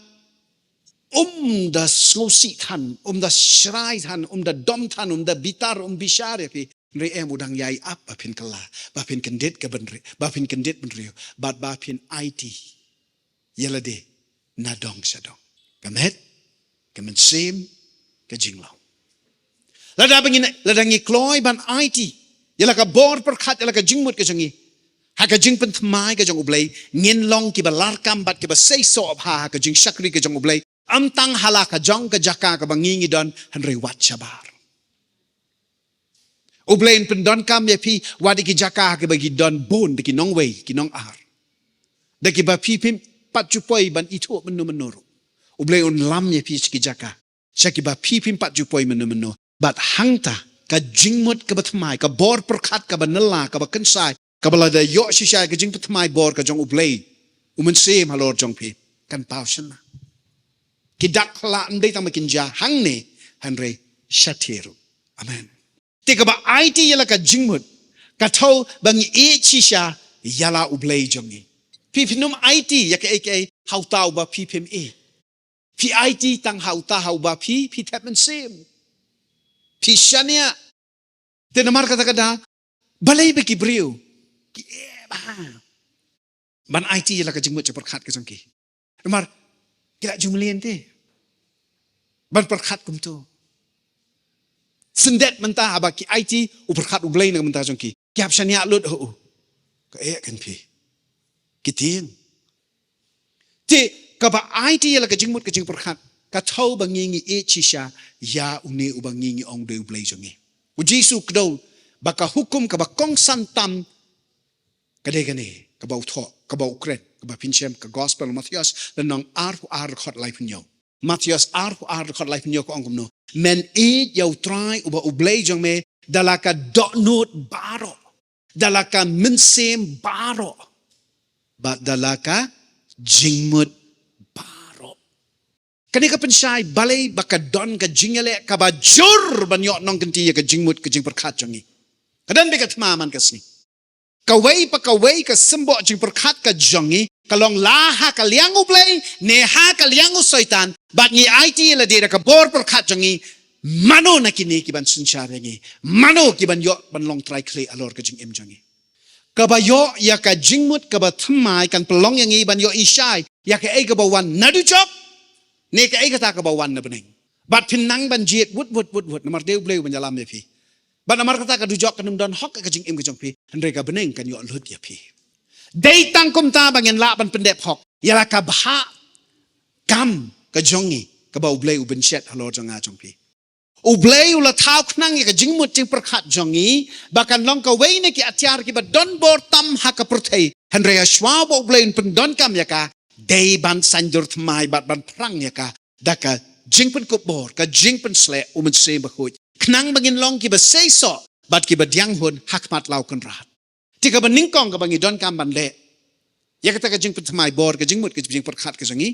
um da sngewsih than, um da shrai than, um da dom than, um da bitar, um bishar ïa phi. Hynrei em, u dang ïai ap ba phin kylla, ba phin kyndit ka bynriew, ba phin kyndit bynriew, bad ba phin aiti ïa lade na dong sha dong. Ka met, ka mynsiem, ka jinglong. Lada ba ngi, lada ngi kloi ban aiti ïa la ka bor pyrkhat, ïa la ka jingmut ka jong ngi ha ka jingpynthymmai ka jong U Blei, ngin long kiba larkam bad kiba seisoh bha ha ka jingshakri ka jong U Blei. Ym tang ha la ka jong ka jaka kaba ngi ngi don, hynrei wat shabar. U Blei un pyndonkam ïa phi wat ïa ki jaka ha kiba ngi don bun da ki nongwei, ki nongar, da kiba phi phim pat ju poi ban ithuh mynno mynno ruh. U Blei un lam ïa phi sha ki jaka sha kiba phi phim pat ju poi mynno mynno. Bad hangta ka jingmut kaba thymmai, ka bor pyrkhat kaba nylla, kaba kynsai, kaba lada ïoh shisha ïa ka jingpynthymmai bor ka jong U Blei U Mynsiem halor jong phi, kan paw shynna. Ki dak khlad ym dei tang ba kin jia hangne, hynrei shathie ruh. Amen. Te kaba aiti ïa la ka jingmut ka thew ba ngi ïeit shisha ïa la U Blei jong ngi. Phi phin ym aiti ïa kaei kaei ha uta uba phi phim ïeit. Phi aiti tang ha uta ha uba phi, phi thep mynsiem, phi shaniah. Te namar kata ka daw, balei ba ki briew ki ïeh bha ban aiti ïa la ka jingmut jingpyrkhat ka jong ki? Namar ki la ju mlien te ban pyrkhat kumto. Syndet mynta haba ki aiti u pyrkhat U Blei na ka bynta jong ki, ki hap shaniah lut ha u. Ka ïeh kan phi, ki tieng. Te kaba aiti ïa la ka jingmut ka jingpyrkhat ka thew ba ngi ngi ïeit shisha ïa une uba ngi ngi ong dei U Blei jong ngi. U Jisu u kdew ba ka hukum kaba kongsan tam ka dei kane, kaba u thoh, kaba u kren, kaba phin shem ka Gospel Mathaios lynnong arphew ar, dkhot laiphew hynñiew. Mathaios arphew ar, dkhot laiphew hynñiew ka ong kumno: Men ïeit ïa U Trai uba U Blei jong me da la ka dohnud baroh, da la ka mynsiem baroh, bad da la ka jingmut baroh. Kane ka pynshai balei ba ka don ka jingïaleh kaba jur ban ïoh nongkynti ïa ka jingmut ka jingpyrkhat jong ngi. Ka don beit ka thma man ka sngi. Kawei pa kawei ka symboh jingpyrkhat ka jong ngi ka long la ha ka liang U Blei ne ha ka liang u Soitan, bad ngi aiti ïa lade da ka bor pyrkhat jong ngi. Mano na kine ki ban synshar ïa ngi? Mano ki ban ïoh ban long trai khlieh halor ka jingim jong ngi? Kaba ïoh ïa ka jingmut kaba thymmai kan pynlong ïa ngi ban ïohi shai ïa kaei kaba wan na dujok ne kaei kata kaba wan na bneng. Bad phin nang ban jied wut wut wut wut, namar dei U Blei u ban ïalam ïa phi. Bad namar kata ka dujok kan ym don hok ha ka jingim ka jong phi, hynrei ka bneng kan ïoh lut ïa phi. Dei tang kumta ba ngin lah ban pyndep hok ïa la ka bhah kam ka jong ngi kaba U Blei u bynshet halor jong nga jong phi. U Blei u la thaw khnang ïa ka jingmut jingpyrkhat jong ngi ba kan long kawei na ki atiar kiba don bor tam ha ka pyrthei. Hynrei ha shwa ba U Blei un pyndonkam ïa ka, dei ban saiñdur thymmai bad ban phrang ïa ka da ka jingpynkup bor, ka jingpynsleh U Mynsiem Bakhuid, khnang ba ngin long kiba seisoh bad kiba dianghun ha khmat la U Kynrad. Te kaba nyngkong kaba ngi donkam ban leh ïa kata ka jingpynthymmai bor, ka jingmut, ka jingpyrkhat ka jong ngi,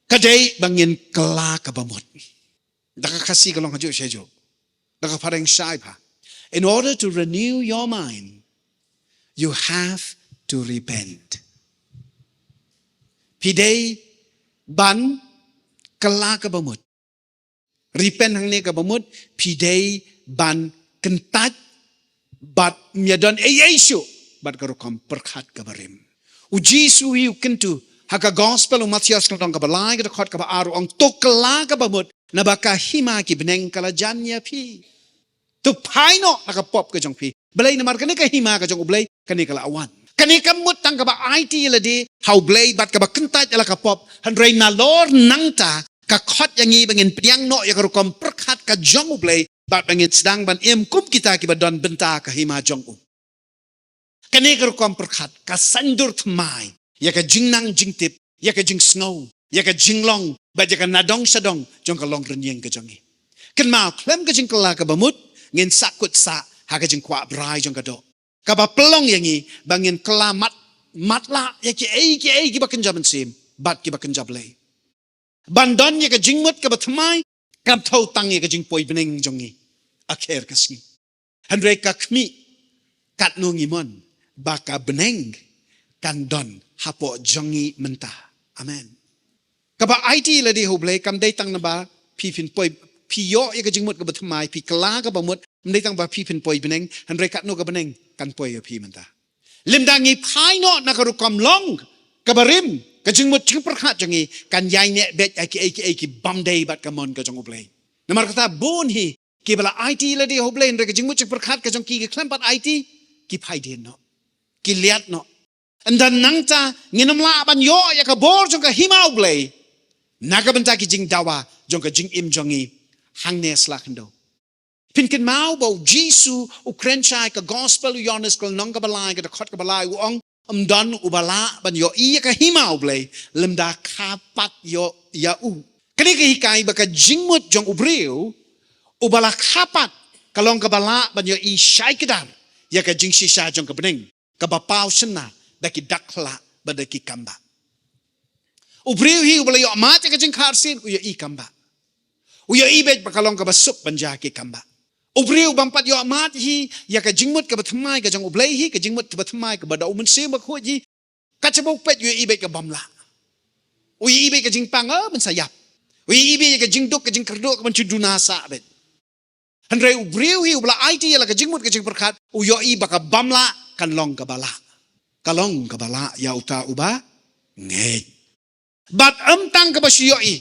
ka dei ba ngin kylla kaba mut. Da ka Khasi ka long hajuh shajuh, da ka phareng shai bha: In order to renew your mind, you have to repent. Phi dei ban kylla kaba mut. Repent hangne kaba mut, phi dei ban kyntait Bad ym ïa don ei ei shuh bad ka rukom pyrkhat kaba rim. U Jisu hi u kyntu ha ka gospel u Mathaios ka lynnong kaba lai ka dkhot kaba ar u ong, to kylla kaba mut naba ka hima ki bneng ka la jan ïa phi. To phai noh na ka pop ka jong phi. Balei? Namar kane ka hima ka jong U Blei kane ka la wan. Kane kam mut tang kaba aiti ïa lade ha U Blei bad kaba kyntait ïa la ka pop. Hynrei nalor nangta ka khot ïa ngi ba ngin pdiang noh ïa ka rukom pyrkhat ka jong U Blei bad ba ngin sdang ban im kum kita kiba don bynta ka hima jong u. Kane ka rukom pyrkhat ka saiñdur thymmai ïa ka jingnang jingtip, ïa ka jingsngew, ïa ka jinglong bad ïa ka nadong shadong jong ka long rynïeng ka jong ngi. Kynmaw, khlem ka jingkylla kaba mut ngin sahkut sah ha ka jingkwah brai jong ka doh, kaba pynlong ïa ngi ba ngin kylla mat, matlah ïa kiei kiei kiba kynja mynsiem bad kiba kynja Blei. Ban don ïa ka jingmut kaba thymmai kam thew tang ïa ka jingpoi bneng jong ngi ha kher ka sngi. Hynrei ka khmih katno ngi mon ba ka bneng kan don hapoh jong ngi mynta. Amen. Kaba aiti ïa lade ha U Blei kam dei tang naba phi phin poi, phi ïoh ïa ka jingmut kaba thymmai, phi kylla kaba mut, ym dei tang ba phi phin poi bneng, hynrei katno ka bneng kan poi ïa phi mynta. Lymda ngi phai noh na ka rukom long kaba rim, ka jingmut jingpyrkhat jong ngi kan ïai neh beit ïa kiei kiei kibym dei bad ka mon ka jong U Blei. Namar kata bun hi kiba la aiti ïa lade ha U Blei hynrei ka jingmut jingpyrkhat ka jong ki ka khlem pat aiti, ki phai dien noh, ki liat noh. Ynda nangta ngin ym lah ban ïoh ïa ka bor jong ka hima U Blei na ka bynta ki jingdawa jong ka jingim jong ngi hangne sla khyndew. Phin kynmaw ba U Jisu u kren shai ka gospel u Ïoannis ka lynnong kaba lai ka dkhot kaba lai u ong, ym don uba lah ban ïohi ïa ka hima U Blei lymda kha pat ïoh ïa u. Kane ka hikai ba ka jingmut jong u briew uba la kha pat ka long kaba lah ban ïohi shai kdar ïa ka jingshisha jong ka bneng kaba paw shynna da ki dak khyllah bad da ki kambah. U briew hi uba la ïoh mad ïa ka jingkha arsien u ïohi kambah. U ïohi beit ba ka long kaba suk ban jia ki kambah. U briew bym pat ïoh mad hi ïa ka jingmut kaba thymmai ka jong U Blei hi, ka jingmut kaba thymmai kaba da U Mynsiem Bakhuid hi, ka jingmut peit u ïohi beit ka bym lah. U ïohi beit ka jingpang, eh, ban sa ïap. U ïohi beit ka jingduk, ka jingkyrduh ka ban shu duna sah beit. Hynrei u briew hi uba la aiti ïa la ka jingmut ka jingpyrkhat u ïohi ba ka bym lah kan long kaba lah. Ka long kaba lah ïa uta uba ngeit. Bad ym tang kaba shu ïohi,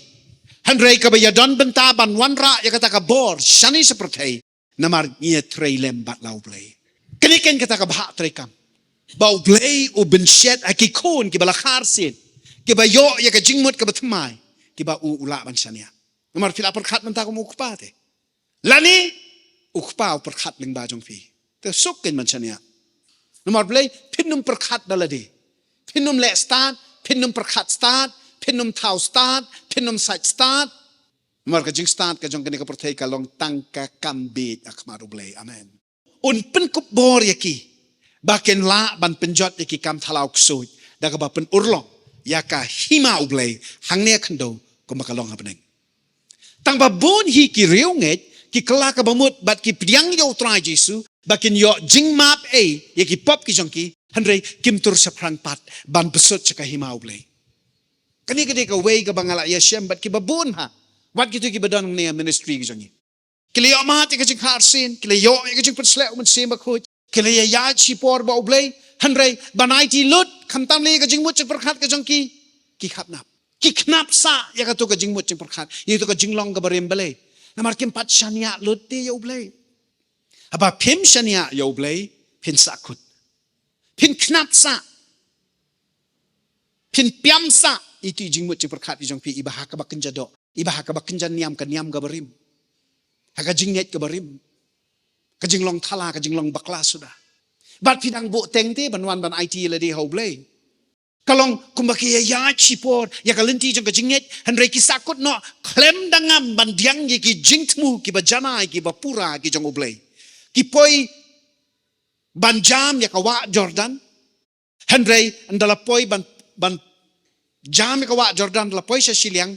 hynrei kaba ïa don bynta ban wanrah ïa kata ka bor shane sha pyrthei namar ngi ïa trei lem bad la U Blei. Kane keiñ kata kaba hap treikam, ba U Blei u bynshet ha ki khun kiba la kha arsien, kiba ïoh ïa ka jingmut kaba thymmai, kiba u u lah ban shaniah. Namar phi la pyrkhat mynta kum u kpa te, lane u kpa u pyrkhat lyngba jong phi, te suk keiñ ban shaniah. Namar balei? Phin ym pyrkhat da lade, phin ym leh stad, phin ym pyrkhat stad, phin ym thaw stad, phin ym sait stad. Namar ka jingstad ka jong kane ka pyrthei ka long tang ka kam bieit ha khmat U Blei. Amen. Un pynkup bor ïa ki ba kin lah ban pynjot ïa ki kam thala u ksuid da kaba pynurlong ïa ka hima U Blei hangne ha khyndew kumba ka long ha bneng. Tang ba bun hi ki riewngeit ki kylla kaba mut bad ki pdiang ïa U Trai Jisu ba kin ïoh jingmap ei ïa ki pop ki jong ki, hynrei kim tur shaphrang pat ban bsut sha ka hima U Blei. Kane ka dei kawei kaba nga la ïashem bad kiba bun ha, wat kito kiba don ne ministry ki jong ngi. Ki la ïoh mad ïa ka jingkha arsien, ki la ïoh ïa ka jingpynshlur U Mynsiem Bakhuid, ki la ïa ïaid shipor bad U Blei, hynrei ban aiti lut, khamtam lei ïa ka jingmut jingpyrkhat ka jong ki, ki khnap. Ki khnap sah ïa kato ka jingmut jingpyrkhat, ïa kato ka jinglong kaba rim. Balei? Namar kim pat shaniah lut te ïa U Blei. Haba phim shaniah ïa U Blei, phin sahkut, phin khnap sah, phin piam sah ïa ito i jingmut jingpyrkhat i jong phi, iba ha kaba kynja doh, iba ha kaba kynja niam, ka niam kaba rim, ha ka jingngeit kaba rim, ka jinglong thala, ka jinglong bakla suda. Bad phi dang buh teng te ban wan ban aiti ïa lade ha U Blei. Ka long kumba ki ïa ïaid shipor ïa ka lynti jong ka jingngeit, hynrei ki sahkut noh khlem da ngam ban pdiang ïa ki jingthmu kiba janai, kiba pura ki jong U Blei. Ki poi ban jam ïa ka wah Jordan, hynrei ynda la poi ban, ban jam ïa ka wah Jordan, la poi sha shiliang,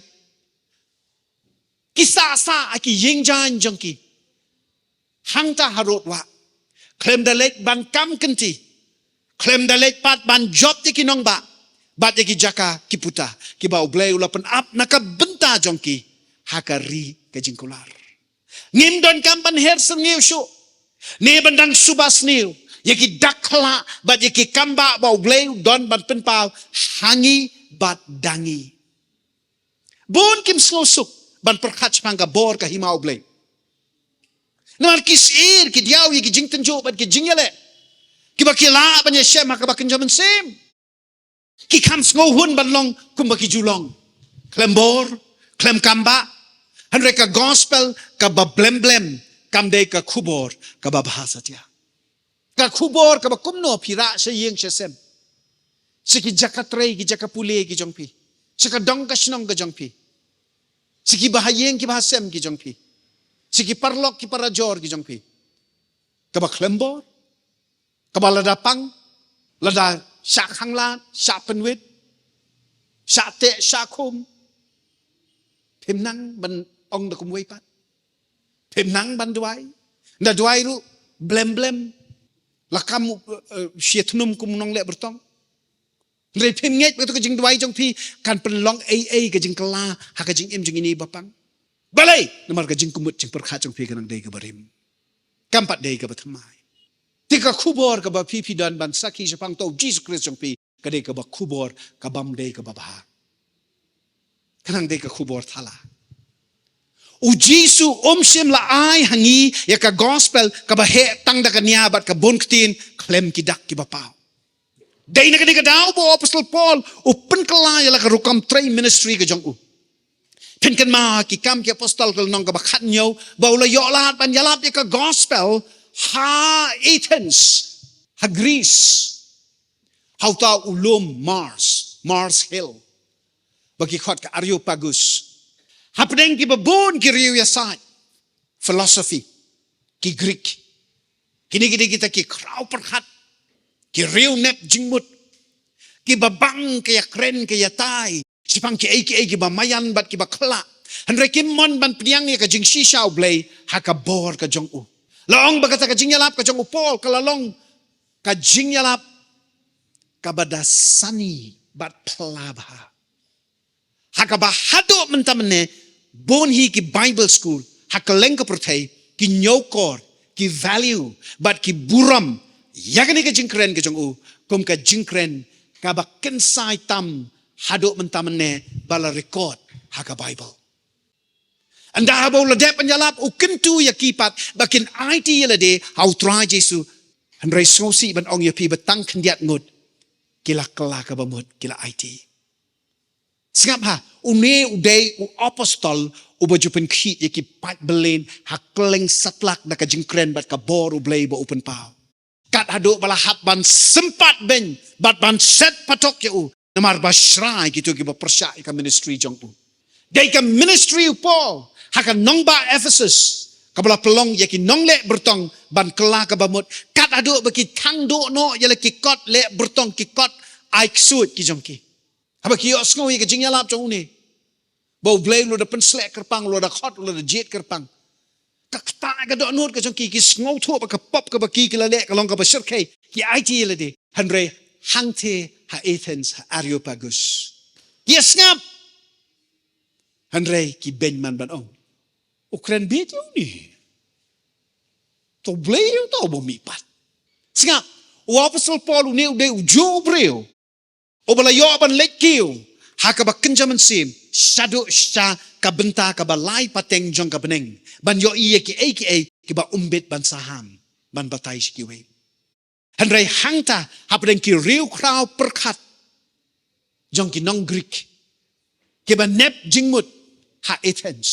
ki sah sah ha ki ïing jaiñ jong ki hangta harud wah, khlem da leit ban kam kynti, khlem da leit pat ban jop ïa ki nongbah bad ïa ki jaka ki puta kiba U Blei u la pynap na ka bynta jong ki ha ka ri ka jingkular. Ngim donkam ban her syrngiew shuh. Ne ban dang suba sniew ïa ki dak khla bad ïa ki kambah ba U Blei u don ban pynpaw ha ngi bad da ngi. Bun kim sngewsuk ban pyrkhat shaphang ka bor ka hima U Blei. Namar ki sir ki diaw ïa ki jingtynjuh bad ki jingïaleh kiba ki lah ban ïashem ha kaba kynja mynsiem. Ki kham sngewhun ban long kumba ki ju long. Khlem bor, khlem kambah. Hynrei ka gospel kaba blem blem kam dei ka khubor kaba bha satia. Ka khubor kaba kumno phi rah sha ïing sha sem. Sha ki jaka trei ki jaka pule ki jong phi. Sha ka dong ka shnong ka jong phi. Sha ki bahaïing ki bahasem ki jong phi. Sha ki paralok ki parajor ki jong phi. Kaba khlem bor. Kaba lada pang, lada shah khanglad, shah pynwit, shah teh, shah khum. Phim nang ban ong da kumwei pat. Phim nang ban duwai. Da duwai ruh, blem blem. La kam, eh, eh, shia thnum kum nongleh byrtong. Hynrei phim ngeit ba kato ka jingduwai jong phi kan pynlong ei ei ka jingkylla ha ka jingim jong ine ba pang. Balei? Namar ka jingkymut jingpyrkhat jong phi ka nang dei kaba rim. Kam pat dei kaba thymmai. Te ka khubor kaba phi phi don ban sakhi shaphang uta U Jisu Khrist jong phi ka dei kaba khubor kabym dei kaba bha. Ka nang dei ka khubor thala. U Jisu um shym la ai ha ngi ïa ka gospel kaba heh tang da ka nia bad ka bun ktien khlem ki dak kiba paw. Dei na kane ka daw ba u Apostol Paul u pynkylla ïa la ka rukom trei ministry ka jong u. Phin kynmaw ha Ki Kam ki Apostol ka lynnong kaba khathynñiew ba u la ïoh lad ban ïalap ïa ka gospel ha Athens, ha Greece. Ha uta u lum Mars, Mars Hill. Ba ki khot ka Areopagus. Hapdeng kiba bun ki riew ïasaid philosophy, ki Greek. Kine ki dei kita ki khraw pyrkhat, ki riew nep jingmut, kiba bang ka ïakren ka ïatai shaphang kiei kiei kiba maïan bad kiba khlak. Hynrei kim mon ban pdiang ïa ka jingshisha U Blei ha ka bor ka jong u. La ong ba kata ka jingïalap ka jong u Paul ka la long ka jingïalap kaba da sani bad phylla bha. Ha kaba haduh mynta mynne bun hi ki Bible school ha kylleng ka pyrthei ki ñiewkor, ki value bad ki burom ïa kane ka jingkren ka jong u kum ka jingkren kaba kynsai tam haduh mynta mynne ba la record ha ka Bible. Ynda haba u la dep ban ïalap u kyntu ïa ki pat ba kin aiti ïa lade ha U Trai Jisu. Hynrei sngewsih ban ong ïa phi ba tang khyndiat ngut ki la kylla kaba mut ki la aiti. Sngap ha, une u dei u apostol uba ju pynkhih ïa ki paid bylliñ ha kylleng satlak da ka jingkren bad ka bor U Blei ba u pynpaw. Kat haduh ba la hap ban sympat beiñ bad ban set patok ïa u namar ba shrai kito kiba pyrshah ïa ka ministry jong u. Dei ka ministry u Paul ha ka nongbah Ephesus kaba la pynlong ïa ki nongleh byrtong ban kylla kaba mut kat haduh ba ki thang duh noh ïa la ki kot leh byrtong, ki kot ai ksuid ki jong ki. Haba ki ïohsngew ïa ka jingïalap jong une ba U Blei u la da pynsleh kyrpang, u la da khot, u la da jied kyrpang, ka ktah ka dohnud ka jong ki, ki sngewthuh ba ka pop kaba ki ki la leh ka long kaba shyrkhei, ki aiti ïa lade. Hynrei hangtei ha Athens, ha Areopagus, ki ïa sngap. Hynrei ki beiñ man ban ong, u kren beit ïa une. To Blei ïa uta u bym mih pat. Sngap, u apostol Paul une u dei u juh u briew uba la ïoh ban leit kiew ha kaba kynja mynsiem shaduh sha ka bynta kaba lai pateng jong ka bneng ban ïohi ïa kiei kiei kiba ym bit ban saham ban batai sha kiwei. Hynrei hangta hapdeng ki riewkhraw pyrkhat jong ki nong Greek kiba nep jingmut ha Athens,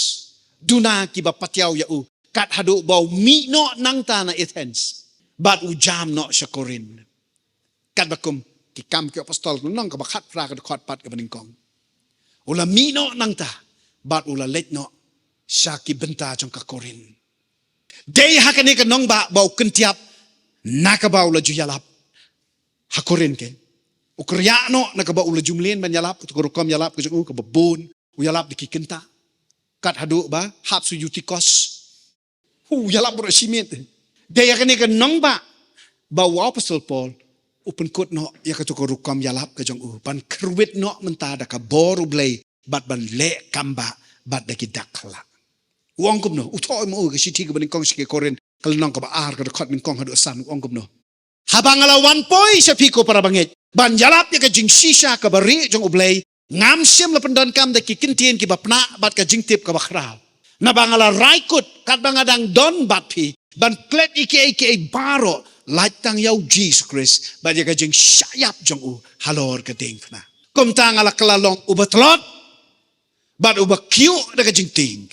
duna kiba patiaw ïa u kat haduh ba u mih noh nangta na Athens bad u jam noh sha Korinth. Katba kum Ki Kam ki Apostol ka lynnong kaba khatphra ka dkhot pat kaba nyngkong. U la mih noh nangta bad u la leit noh sha ki bynta jong ka Korinth. Dei ha kane ka nongbah ba u kyntiap na kaba u la ju ïalap ha Korinth, ke u kyrïah noh na kaba u la ju mlien ban ïalap, kato ka rukom ïalap ka jong u kaba bun, u ïalap da ki kynta. Kat haduh ba hap sha Utikos. Hu, ïalap baroh shi miet. Dei ïa kane ka nongbah ba u apostol Paul u pynkut noh ïa kato ka rukom ïalap ka jong u ban kyrwit noh mynta da ka bor U Blei bad ban leh kambah bad da ki dak khlak. U ong kumno, u thoh ma u ka shithi kaba nyngkong sha ki Korinth ka lynnong kaba ar, ka dkhot nyngkong haduh san, u ong kumno: Haba nga la wan poi sha phi, ko para bangeit, ban ïalap ïa ka jingshisha kaba rieh jong U Blei, ngam shym la pyndonkam da ki kyntien kiba pnah bad ka jingtip kaba khraw. Naba nga la rai kut katba nga dang don bad phi, ban klet ïa kiei kiei baroh, lait tang ïa U Jisu Khrist bad ïa ka jingshah ïap jong u halor ka diengphna. Kumta nga la kylla long uba tlot bad uba kyiuh da ka jingtieng.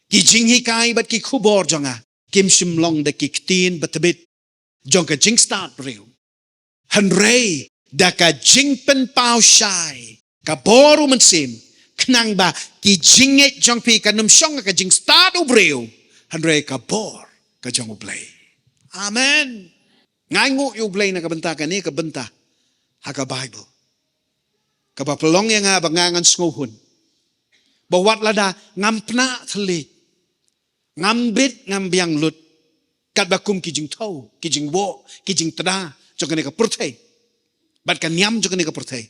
Ki jinghikai bad ki khubor jong nga kim shym long da ki ktien ba tbit jong ka jingstad briew, hynrei da ka jingpynpaw shai ka bor U Mynsiem, khnang ba ki jingngeit jong phi kan ym shong ha ka jingstad u briew, hynrei ka bor ka jong U Blei. Amen. Nga ainguh ïa U Blei na ka bynta kane ka bynta ha ka Baibl, kaba pynlong ïa nga ba nga ngan sngewhun ba wat lada ngam pnah thylliej, ngam bit, ngam biang lut, katba kum ki jingthew, ki jingwoh, ki jingtda jong kane ka pyrthei bad ka niam jong kane ka pyrthei,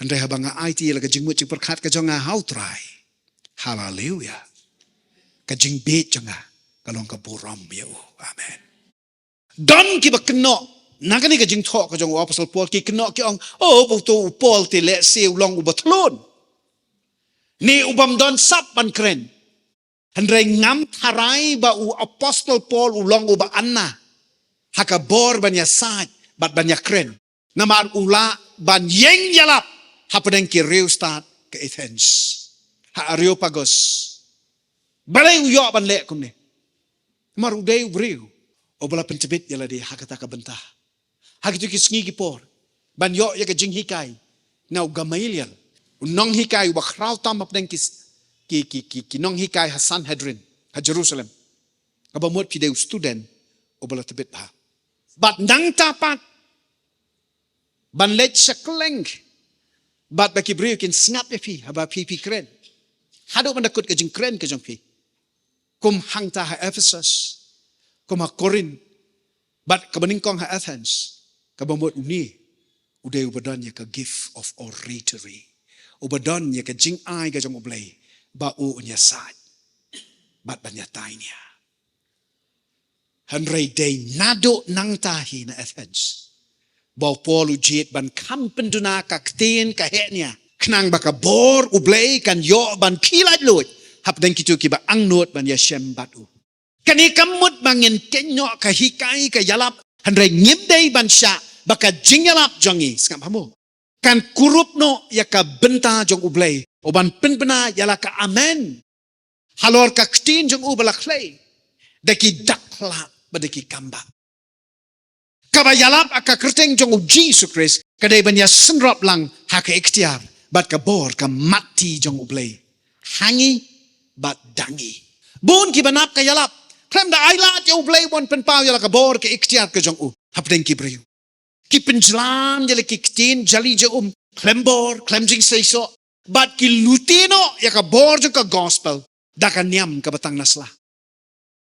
hynrei haba nga aiti ïa la ka jingmut jingpyrkhat ka jong nga ha U Trai, haleluia, ka jingbieit jong nga ka long ka burom ïa u. Amen. Don kiba kynnoh na kane ka jingthoh ka jong u Apostol Paul, ki kynnoh ki ong, "Oh, ba uto u Paul te lehse u long uba thlun, ne u bym don sap ban kren." Hynrei ngam tharai ba u Apostol Paul u long uba anna ha ka bor ban ïasaid bad ban ïakren. Namar u lah ban ïeng ïalap hapdeng ki riewstad ka Athens, ha Areopagus. Balei u ïoh ban leh kumne? Namar u dei u briew uba la pyntbit ïa lade ha kata ka bynta. Ha kito ki sngi ki por, ban ïoh ïa ka jinghikai na u Gamaliel, u nonghikai uba khraw tam hapdeng ki, ki, ki, ki, ki nonghikai ha Sanhedrin ha Jerusalem, kaba mut phi dei u student uba la tbit bha. Bad nangta pat ban leit sha kylleng bad ba ki briew kin sngap ïa phi haba phi, phi kren, haduh ban da kut ka jingkren ka jong phi, kum hangta ha Ephesus, kum ha Korinth, bad kaba nyngkong ha Athens, kaba mut une u dei uba don ïa ka gift of oratory, uba don ïa ka jingai ka jong U Blei ba u un ïasaid bad ban ïatai nia. Hynrei dei naduh nangta hi na Athens ba u Paul u jied ban kham pynduna ka ktien ka heh nia, khnang ba ka bor U Blei kan ïoh ban pyllait luid hapdeng kito kiba angnud ban ïashem bad u. Kane kam mut ba ngin kynnoh ka hikai ka ïalap, hynrei ngim dei ban shah ba ka jingïalap jong ngi, sngap ha mo, kan kurup noh ïa ka bynta jong U Blei, u ban pynbna ïa la ka amen halor ka ktien jong u ba la khlei da ki dak khlah bad da ki kambah. Kaba ïalap ha ka kyrteng jong U Jisu Khrist ka dei ban ïasynrop lang ha ka iktiar bad ka bor ka matti jong U Blei ha ngi bad da ngi. Bun kiba nap ka ïalap khlem da ai lad ïa U Blei ban pynpaw ïa la ka bor ka iktiar ka jong u hapdeng ki briew. Ki pynjlan ïa la ki ktien jali ja um khlem bor, khlem jingseisoh, bad ki lute noh ïa ka bor jong ka gospel da ka niam kaba tang na sla.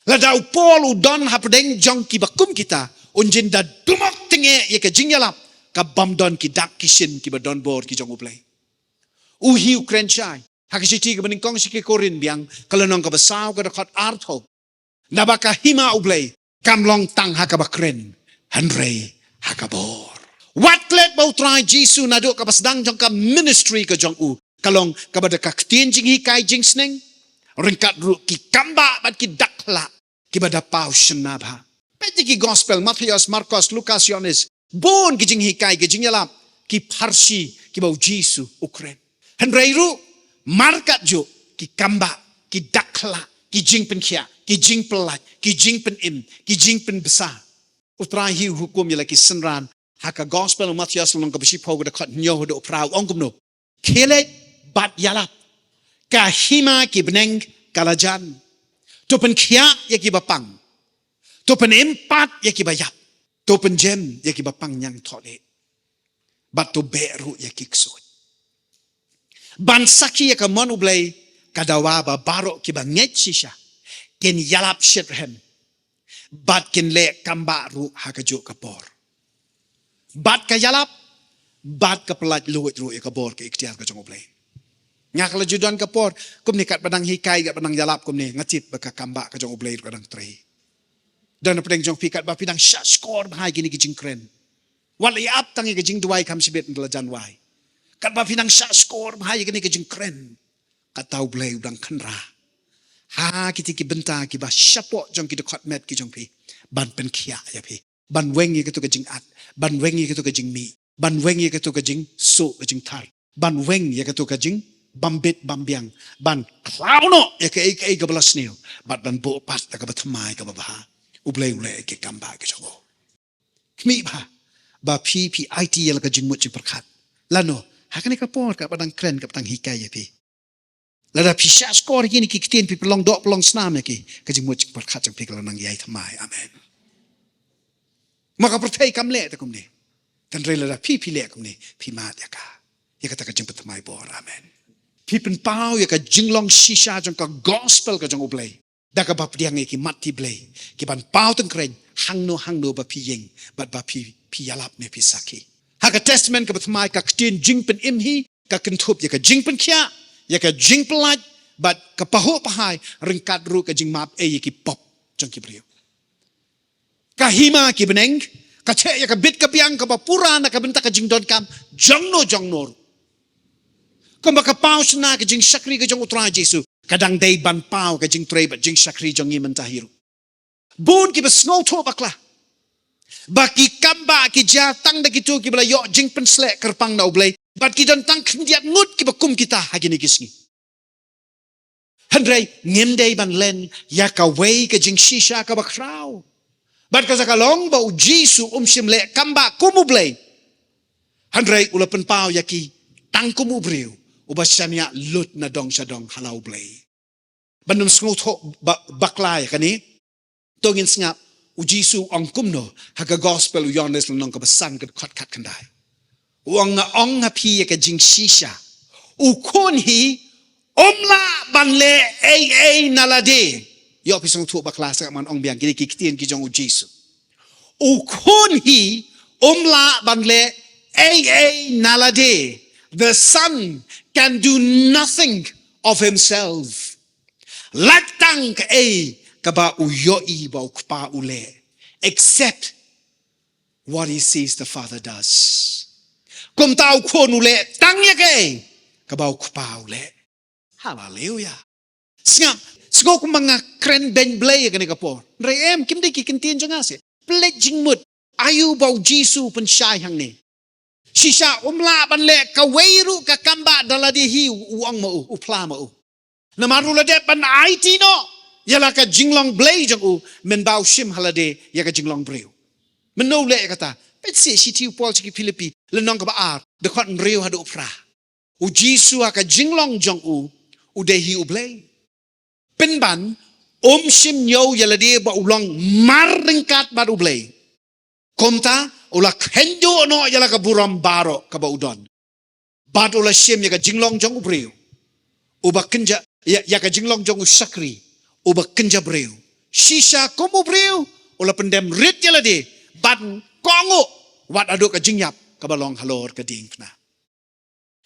Lada u Paul u don hapdeng jong kiba kum kita, un jin da dumok tynge ïa ka jingïalap ka bym don ki dak ki shin kiba don bor ki jong U Blei. U hi u kren shai ha ka shithi kaba nyngkong sha ki Korinth biang, ka lynnong kaba saw, ka dkhot arphew. Naba ka hima U Blei kam long tang ha kaba kren, hynrei ha ka bor. Wat klet ba U Trai Jisu naduh kaba sdang jong ka ministry ka jong u ka long kaba da ka ktien jinghikai jingsneng, ryngkat ruh ki kambah bad ki dak khlah kiba da paw shynna bha. Peit ïa ki gospel, Mathaios, Markos, Lukas, Ïoannis, bun ki jinghikai, ki jingïalap, ki pharshi kiba U Jisu u kren. Hynrei ruh markat juh ki kambah, ki dak khlah, ki jingpynkhiah, ki jingpyllait, ki jingpynim, ki jingpynbsa. U Trai hi u hukum ïa la ki synran ha ka gospel u Mathaios lynnong kaba shiphew, ka dkhot hynñiew haduh phra, u ong kumno: Khie leit bad ïalap, ka hima ki bneng ka la jan. To pynkhiah ïa kiba pang, to pynim pat ïa kiba ïap, to pynjem ïa kiba pang ñiangthohlieh, bad to beh ruh ïa ki ksuid. Ban sakhi ïa ka mon U Blei ka dawa ba baroh kiba ngeit shisha kin ïalap shitrhem bad kin leh kambah ruh ha kajuh ka por. Bad ka ïalap bad ka pyllait luid ruh ïa ka bor ka iktiar ka jong U Blei. Nga ka la ju don ka por kumne, katba dang hikai, katba dang ïalap kumne, nga tip ba ka kambah ka jong U Blei ruh ka dang trei. Da na pdeng jong phi katba phi nang shah shkor bha ïa kine ki jingkren. Wat la ïa ap tang ïa ka jingduwai kham shibit na la jan wai. Katba phi nang shah shkor bha ïa kine ki jingkren. Kata U Blei u dang kynra ha kiti ki bynta kiba shapoh jong ki dkhot met ki jong phi ban pynkhiah ïa phi. Ban weng ïa katu ka jingat, ban weng ïa katu ka jingmih, ban weng ïa katu ka jingsuh ka jingthar, ban weng ïa katu ka jingbambit bambiang, ban khlaw noh ïa kaei kaei kaba la sniew, bad ban buh pat da kaba thymmai kaba bha. U Blei u leh ïa ki kam ba ki jong u. Khmih bha ba phi phi aiti ïa la ka jingmut jingpyrkhat. Lano ha kane ka por kaba dang kren kaba dang hikai ïa phi. Lada phi shah shkor ïa kine ki ktien phi pynlong doh pynlong snam ïa ki, ka jingmut jingpyrkhat jong phi ka la nang ïai thymmai. Amen. Ma ka pyrthei kam leh te kumne. Tangba lada phi phi leh kumne, phi mad ïa ka, ïa kata ka jingpynthymmai bor. Amen. Phi pynpaw ïa ka jinglong shisha jong ka gospel ka jong U Blei da kaba pdiang ïa ki mat ki Blei ki ban paw tyngkreiñ hangno hangno ba phi ïeng bad ba phi phi ïalap ne phi sakhi. Ha ka Testament kaba thymmai ka ktien jingpynim hi ka kynthup ïa ka jingpynkhiah, ïa ka jingpyllait bad ka pahuh pahai ryngkat ruh ka jingmap ei ïa ki pop jong ki briew. Ka hima ki bneng ka cheh ïa ka bit ka biang kaba pura na ka bynta ka jingdonkam jongno jongno ruh. Kumba ka paw shynna ka jingshakri ka jong U Trai Jisu, ka dang dei ban paw ka jingtrei bad jingshakri jong ngi mynta hi ruh. Bun kiba sngewthuh bakla ba ki kam ba ki jia tang da kito kiba la ïoh jingpynsleh kyrpang na U Blei bad ki don tang khyndiat ngut kiba kum kita ha kine ki sngi. Hynrei ngim dei ban len ïa kawei ka jingshisha kaba khraw. Bad ka sa ka long ba U Jisu um shym leh kam ba kum U Blei. Hynrei u la pynpaw ïa ki tang kum u briew uba shaniah lut na dong sha dong ha la U Blei. Ban nym sngewthuh ba, bakla ïa kane, to ngin sngap U Jisu u ong kumno ha ka gospel u Ïohannes lynnong kaba san ka dkhot khatkhyndai. U ong, nga ong ha phi ïa ka jingshisha, U Khun hi um lah ban leh ei ei na lade. Ïoh phi sngewthuh bakla, sa man ong biang kine ki ktien ki jong U Jisu. U Khun hi um lah ban leh ei ei na lade. The Son can do nothing of himself. Lait tang kaei kaba u ïohi ba u Kpa u leh, except what he sees the Father does. Kumta U Khun u leh tang ïa kaei kaba u Kpa u leh. Haleluya. Sngap, sngew kumba nga kren beiñ Blei ïa kane ka por. Hynrei em, kim dei ki ktien jong nga seh. Pynleit jingmut aïu ba U Jisu u pynshai hangne. Shisha um lah ban leh kawei ruh ka kam ba da lade hi, u ong ma u, u phla ma u. Namar u la dep ban aiti noh ïa la ka jinglong Blei jong u, mynba u shim ha lade ïa ka jinglong briew. Mynno u leh ïa kata? Peit seh shithi u Paul sha ki Philippi lynnong kaba ar, dkhot hynriew haduh phra. U Jisu ha ka jinglong jong u, u dei hi U Blei. Pynban, um shim ñiew ïa lade ba u long mar ryngkat bad U Blei. Kumta u la kheiñduh noh ïa la ka burom baroh kaba u don. Bad u la shim ïa ka jinglong jong u briew uba kynja, ïa, ïa ka jinglong jong u shakri uba kynja briew. Shisha kum u briew u la pyndem rit ïa lade ban kohnguh wat haduh ka jingïap kaba long halor ka diengphna.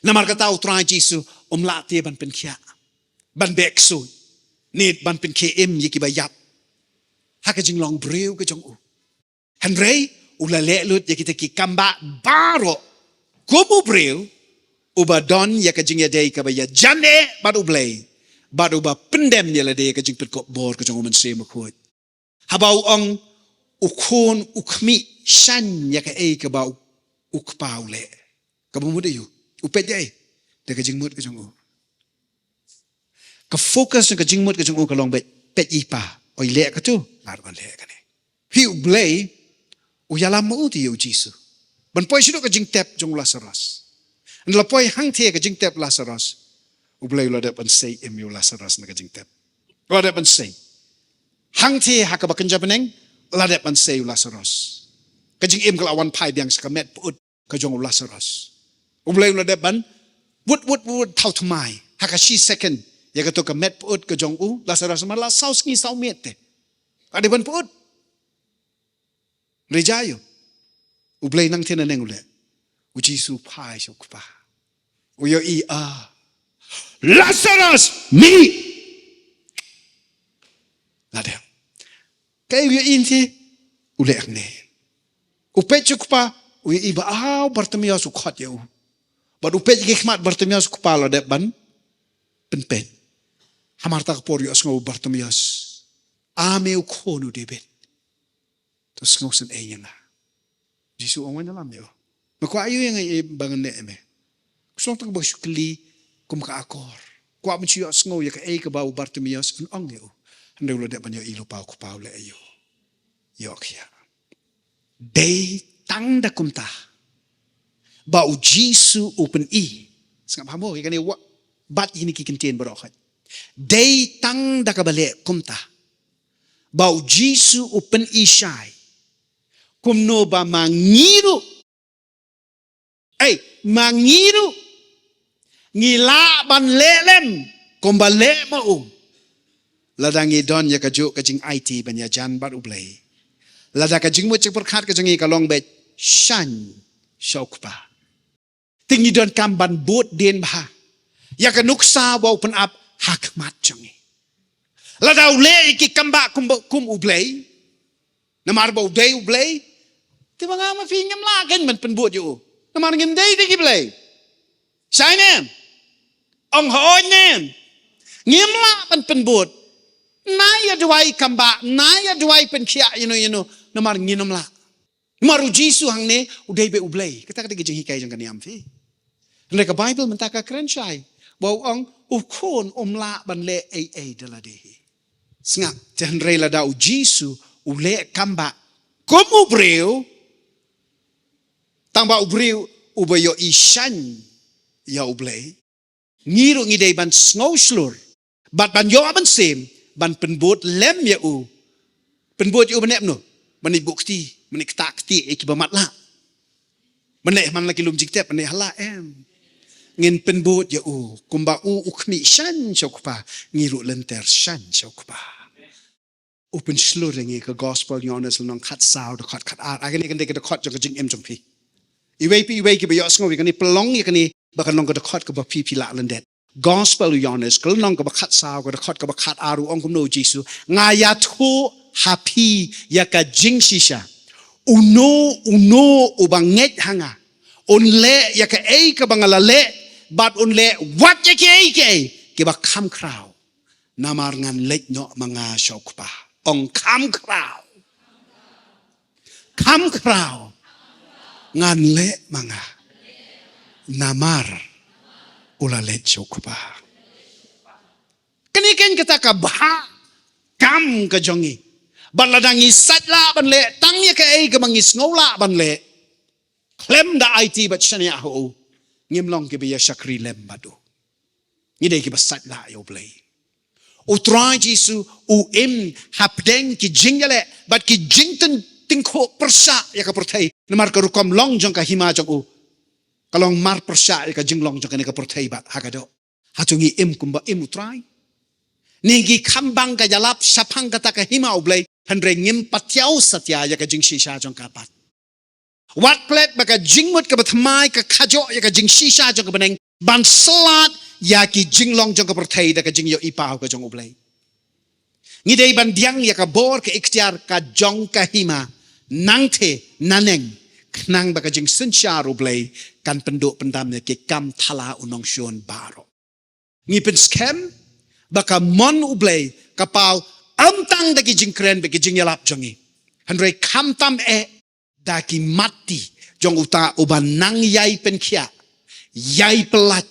Namar kata U Trai Jisu um lah te ban pynkhiah, ban beh ksuid, ne ban pynkhie im ïa kiba ïap ha ka jinglong briew ka jong u. Hynrei u la leh lut ïa kita ki kam ba baroh kum u briew uba don ïa ka jingïadei kaba ïajan eh bad U Blei, bad uba pyndem ïa lade ïa ka jingpynkup bor ka jong U Mynsiem Bakhuid. Haba u ong U Khun u khmih shaiñ ïa kaei kaba u, u Kpa u leh, kaba mut aïu? U peit ïa ei? Da ka jingmut ka jong u. Ka focus jong ka jingmut ka jong u ka long beit peit ïa i Pa. Oi, leh katu, nga ruh ngan leh kane. Hi U Blei u ïalam ma u te ïa U Jisu ban poi shaduh ka jingtep jong u Lasaros. Hynda la poi hangtei ka jingtep Lasaros, U Blei u la dep ban sei im ïa u Lasaros na ka jingtep. U la dep ban sei. Hangtei ha kaba kynja bneng, u la dep ban sei u Lasaros. Ka jingim ka la wan phai biang sha ka met pyut ka jong u Lasaros. U Blei u la dep ban wut wut wut thaw thymmai ha ka shi second ïa kato ka met pyut ka jong u Lasaros, namar la saw sngi saw miet te. Ka dei ban pyut. Hynrei jia ïa u, U Blei nangtei naneng u leh. U Jisu u phai sha u Kpa. U ïohi, ah, Lasaros, mih. La dep. Kaei u ïohi? Te u leh hangne. U peit sha u kpa, u ïohi ba, ah, u Bartimios u khot ïa u. Bad u peit ki khmat Bartimios, u kpa u la dep ban pynpeit. Hamar kata ka por ïohsngew u Bartimios, "A me u khun u David, to sngewsynei ïa nga." Jisu u ong, "Wan ïalam ïa u." "Me kwah ïa u ïa nga, ïa ba ngan leh ïa me?" Ka song tang ba shu kylli kum ka akor. Kwah ban shu ïohsngew ïa kaei kaba u Bartimios un ong ïa u. Hynrei u la dep ban ïohi lypa u kpa u leh ïa u. Ïoh khia. Dei tang da kumta ba u Jisu u pyni. Sngap ha mo, ïa kane wat, bat ïa kine ki kyntien baroh khoit. Dei tang da kaba leh kumta ba u Jisu u pyni shai kumno ba ma ngi ruh, ei, ma ngi ruh ngi lah ban leh lem kumba leh ma u. Lada ngi don ïa kajuh ka jingaiti ban ïajan bad U Blei, lada ka jingmut jingpyrkhat ka jong ngi ka long beit shaiñ sha u Kpa, te ngi donkam ban bud dien bha ïa ka nuksa ba u pynap ha khmat jong ngi. Lada u leh ïa ki kam ba kum, kum U Blei, namar ba u dei U Blei, te ma nga ma phi ngim lah kein ban pynbud ïa u, namar ngim dei da ki blei. Shai ne em? Ong hooid ne em? Ngim lah ban pynbud. Nai ïa duwai kam ba, nai ïa duwai pynkhiah ïa no ïa no, namar ngin ym lah. Namar u Jisu hangne u dei beit U Blei. Kata ka dei ka jinghikai jong ka niam phi. Hynrei ka Baibl mynta ka kren shai ba u ong u khun um lah ban leh ei ei da lade hi. Sngap, te hynrei lada u Jisu u leh kam ba kum u briew, tang ba u briew uba ïohi shaiñ ïa U Blei, ngi ruh ngi dei ban sngew shlur bad ban ïoh mynsiem ban pynbud lem ïa u. Pynbud ïa u ban leh kumno? Ban leit buh kti, ban leit ktah kti ïa kiba matlah. Ban leit man la ki lum jingtep, ban leit ha la, em. Ngin pynbud ïa u kumba u u khmih shaiñ sha u Kpa, ngi ruh lynter shaiñ sha u Kpa. U pynshlur ïa ngi, ka Gospel Ïoannis lynnong khatsaw, dkhot khatar. Ah, kane kan dei ka dkhot jong ka jingim jong phi. Iwei pa iwei kiba ïohsngew ïa kane, pynlong ïa kane ba kan long ka dkhot kaba phi phi lah lyndet. Gospel Ïoannis, ka lynnong kaba khatsaw, ka dkhot kaba khatar, u ong kumno u Jisu: "Nga ïathuh ha phi ïa ka jingshisha. Uno uno uba ngeit ha nga, un leh ïa kaei kaba nga la leh, bad un leh wat ïa kiei kiei kiba kham khraw. Namar ngan leit noh ma nga sha u Kpa." Ong, "Kham khraw. Kham khraw. Ngan leit ma nga. Namar u la leit sha u Kpa." Kane kein kata ka bhah kam ka jong ngi. Bad lada ngi sait lah ban leh tang ïa kaei kaba ngi sngew lah ban leh, khlem da aiti bad shaniah ha u, ngim long kiba ïa shakri lem bad u. Ngi dei kiba sait lah ïa U Blei. U Trai Jisu u im hapdeng ki jingïaleh bad ki jingtyn, tyngkhuh pyrshah ïa ka pyrthei, namar ka rukom long jong ka hima jong u ka long mar pyrshah ïa ka jinglong jong kane ka pyrthei bad ha ka doh. Hato ngi im kumba im U Trai? Ne ngi kham bang ka ïalap shaphang kata ka hima U Blei, hynrei ngim patiaw satia ïa ka jingshisha jong ka pat? Wat klet ba ka jingmut kaba thymmai ka khajoh ïa ka jingshisha jong ka bneng ban slad ïa ki jinglong jong ka pyrthei da ka jingïohi paw ka jong U Blei. Ngi dei ban biang ïa ka bor, ka iktiar ka jong ka hima, nangtei naneng, khnang ba ka jingsynshar U Blei kan pynduh pyndam ïa ki kam thala u nongshun baroh. Ngi pynskhem ba ka mon U Blei ka paw ym tang da ki jingkren bad ki jingïalap jong ngi, hynrei khamtam eh da ki mat ti jong uta uba nang ïai pynkhiah, ïai pyllait,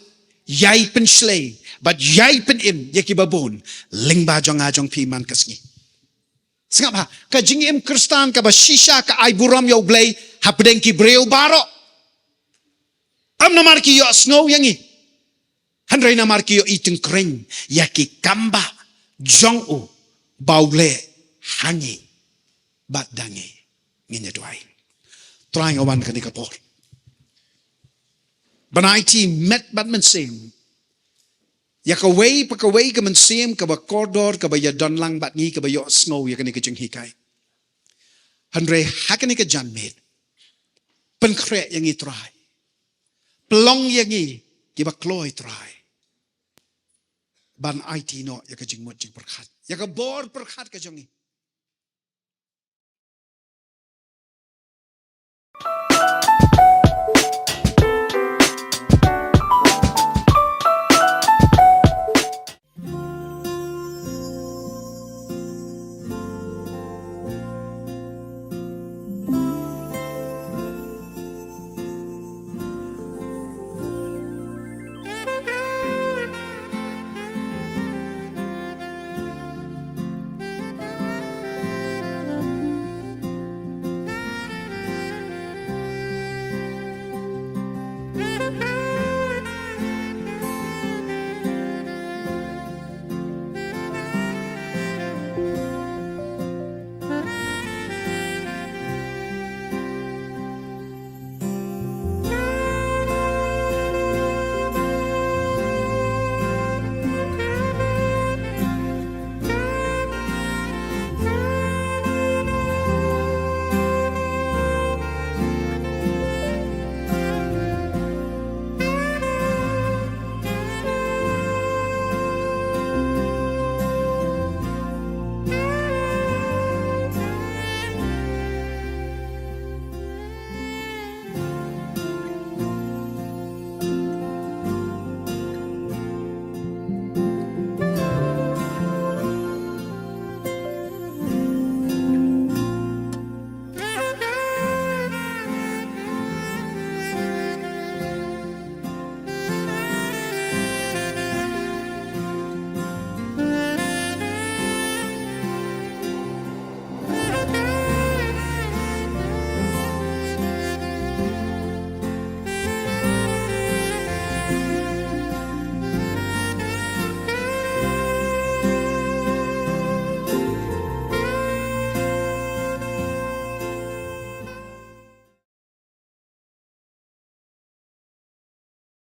ïai pynshlei bad ïai pynim ïa kiba bun lyngba jong nga jong phi man ka sngi. Sngap ha, ka jingim Khristan kaba shisha ka ai burom ïa U Blei hapdeng ki briew baroh. Ym namar ki ïohsngew ïa ngi, hynrei namar ki ïohi tyngkring ïa ki kam ba jong u ba u leh ha ngi bad da ngi. Ngin ïa duwai. Trai, nga wan kane ka por ban aiti met bad mynsiem ïa kawei pa kawei ka mynsiem kaba kordor, kaba ïadon lang bad ngi, kaba ïohsngew ïa kane ka jinghikai. Hynrei ha kane ka janmiet, pynkhreh ïa ngi Trai. Pynlong ïa ngi kiba kloi Trai ban aiti noh ïa ka jingmut jingpyrkhat, ïa ka bor pyrkhat ka jong ngi.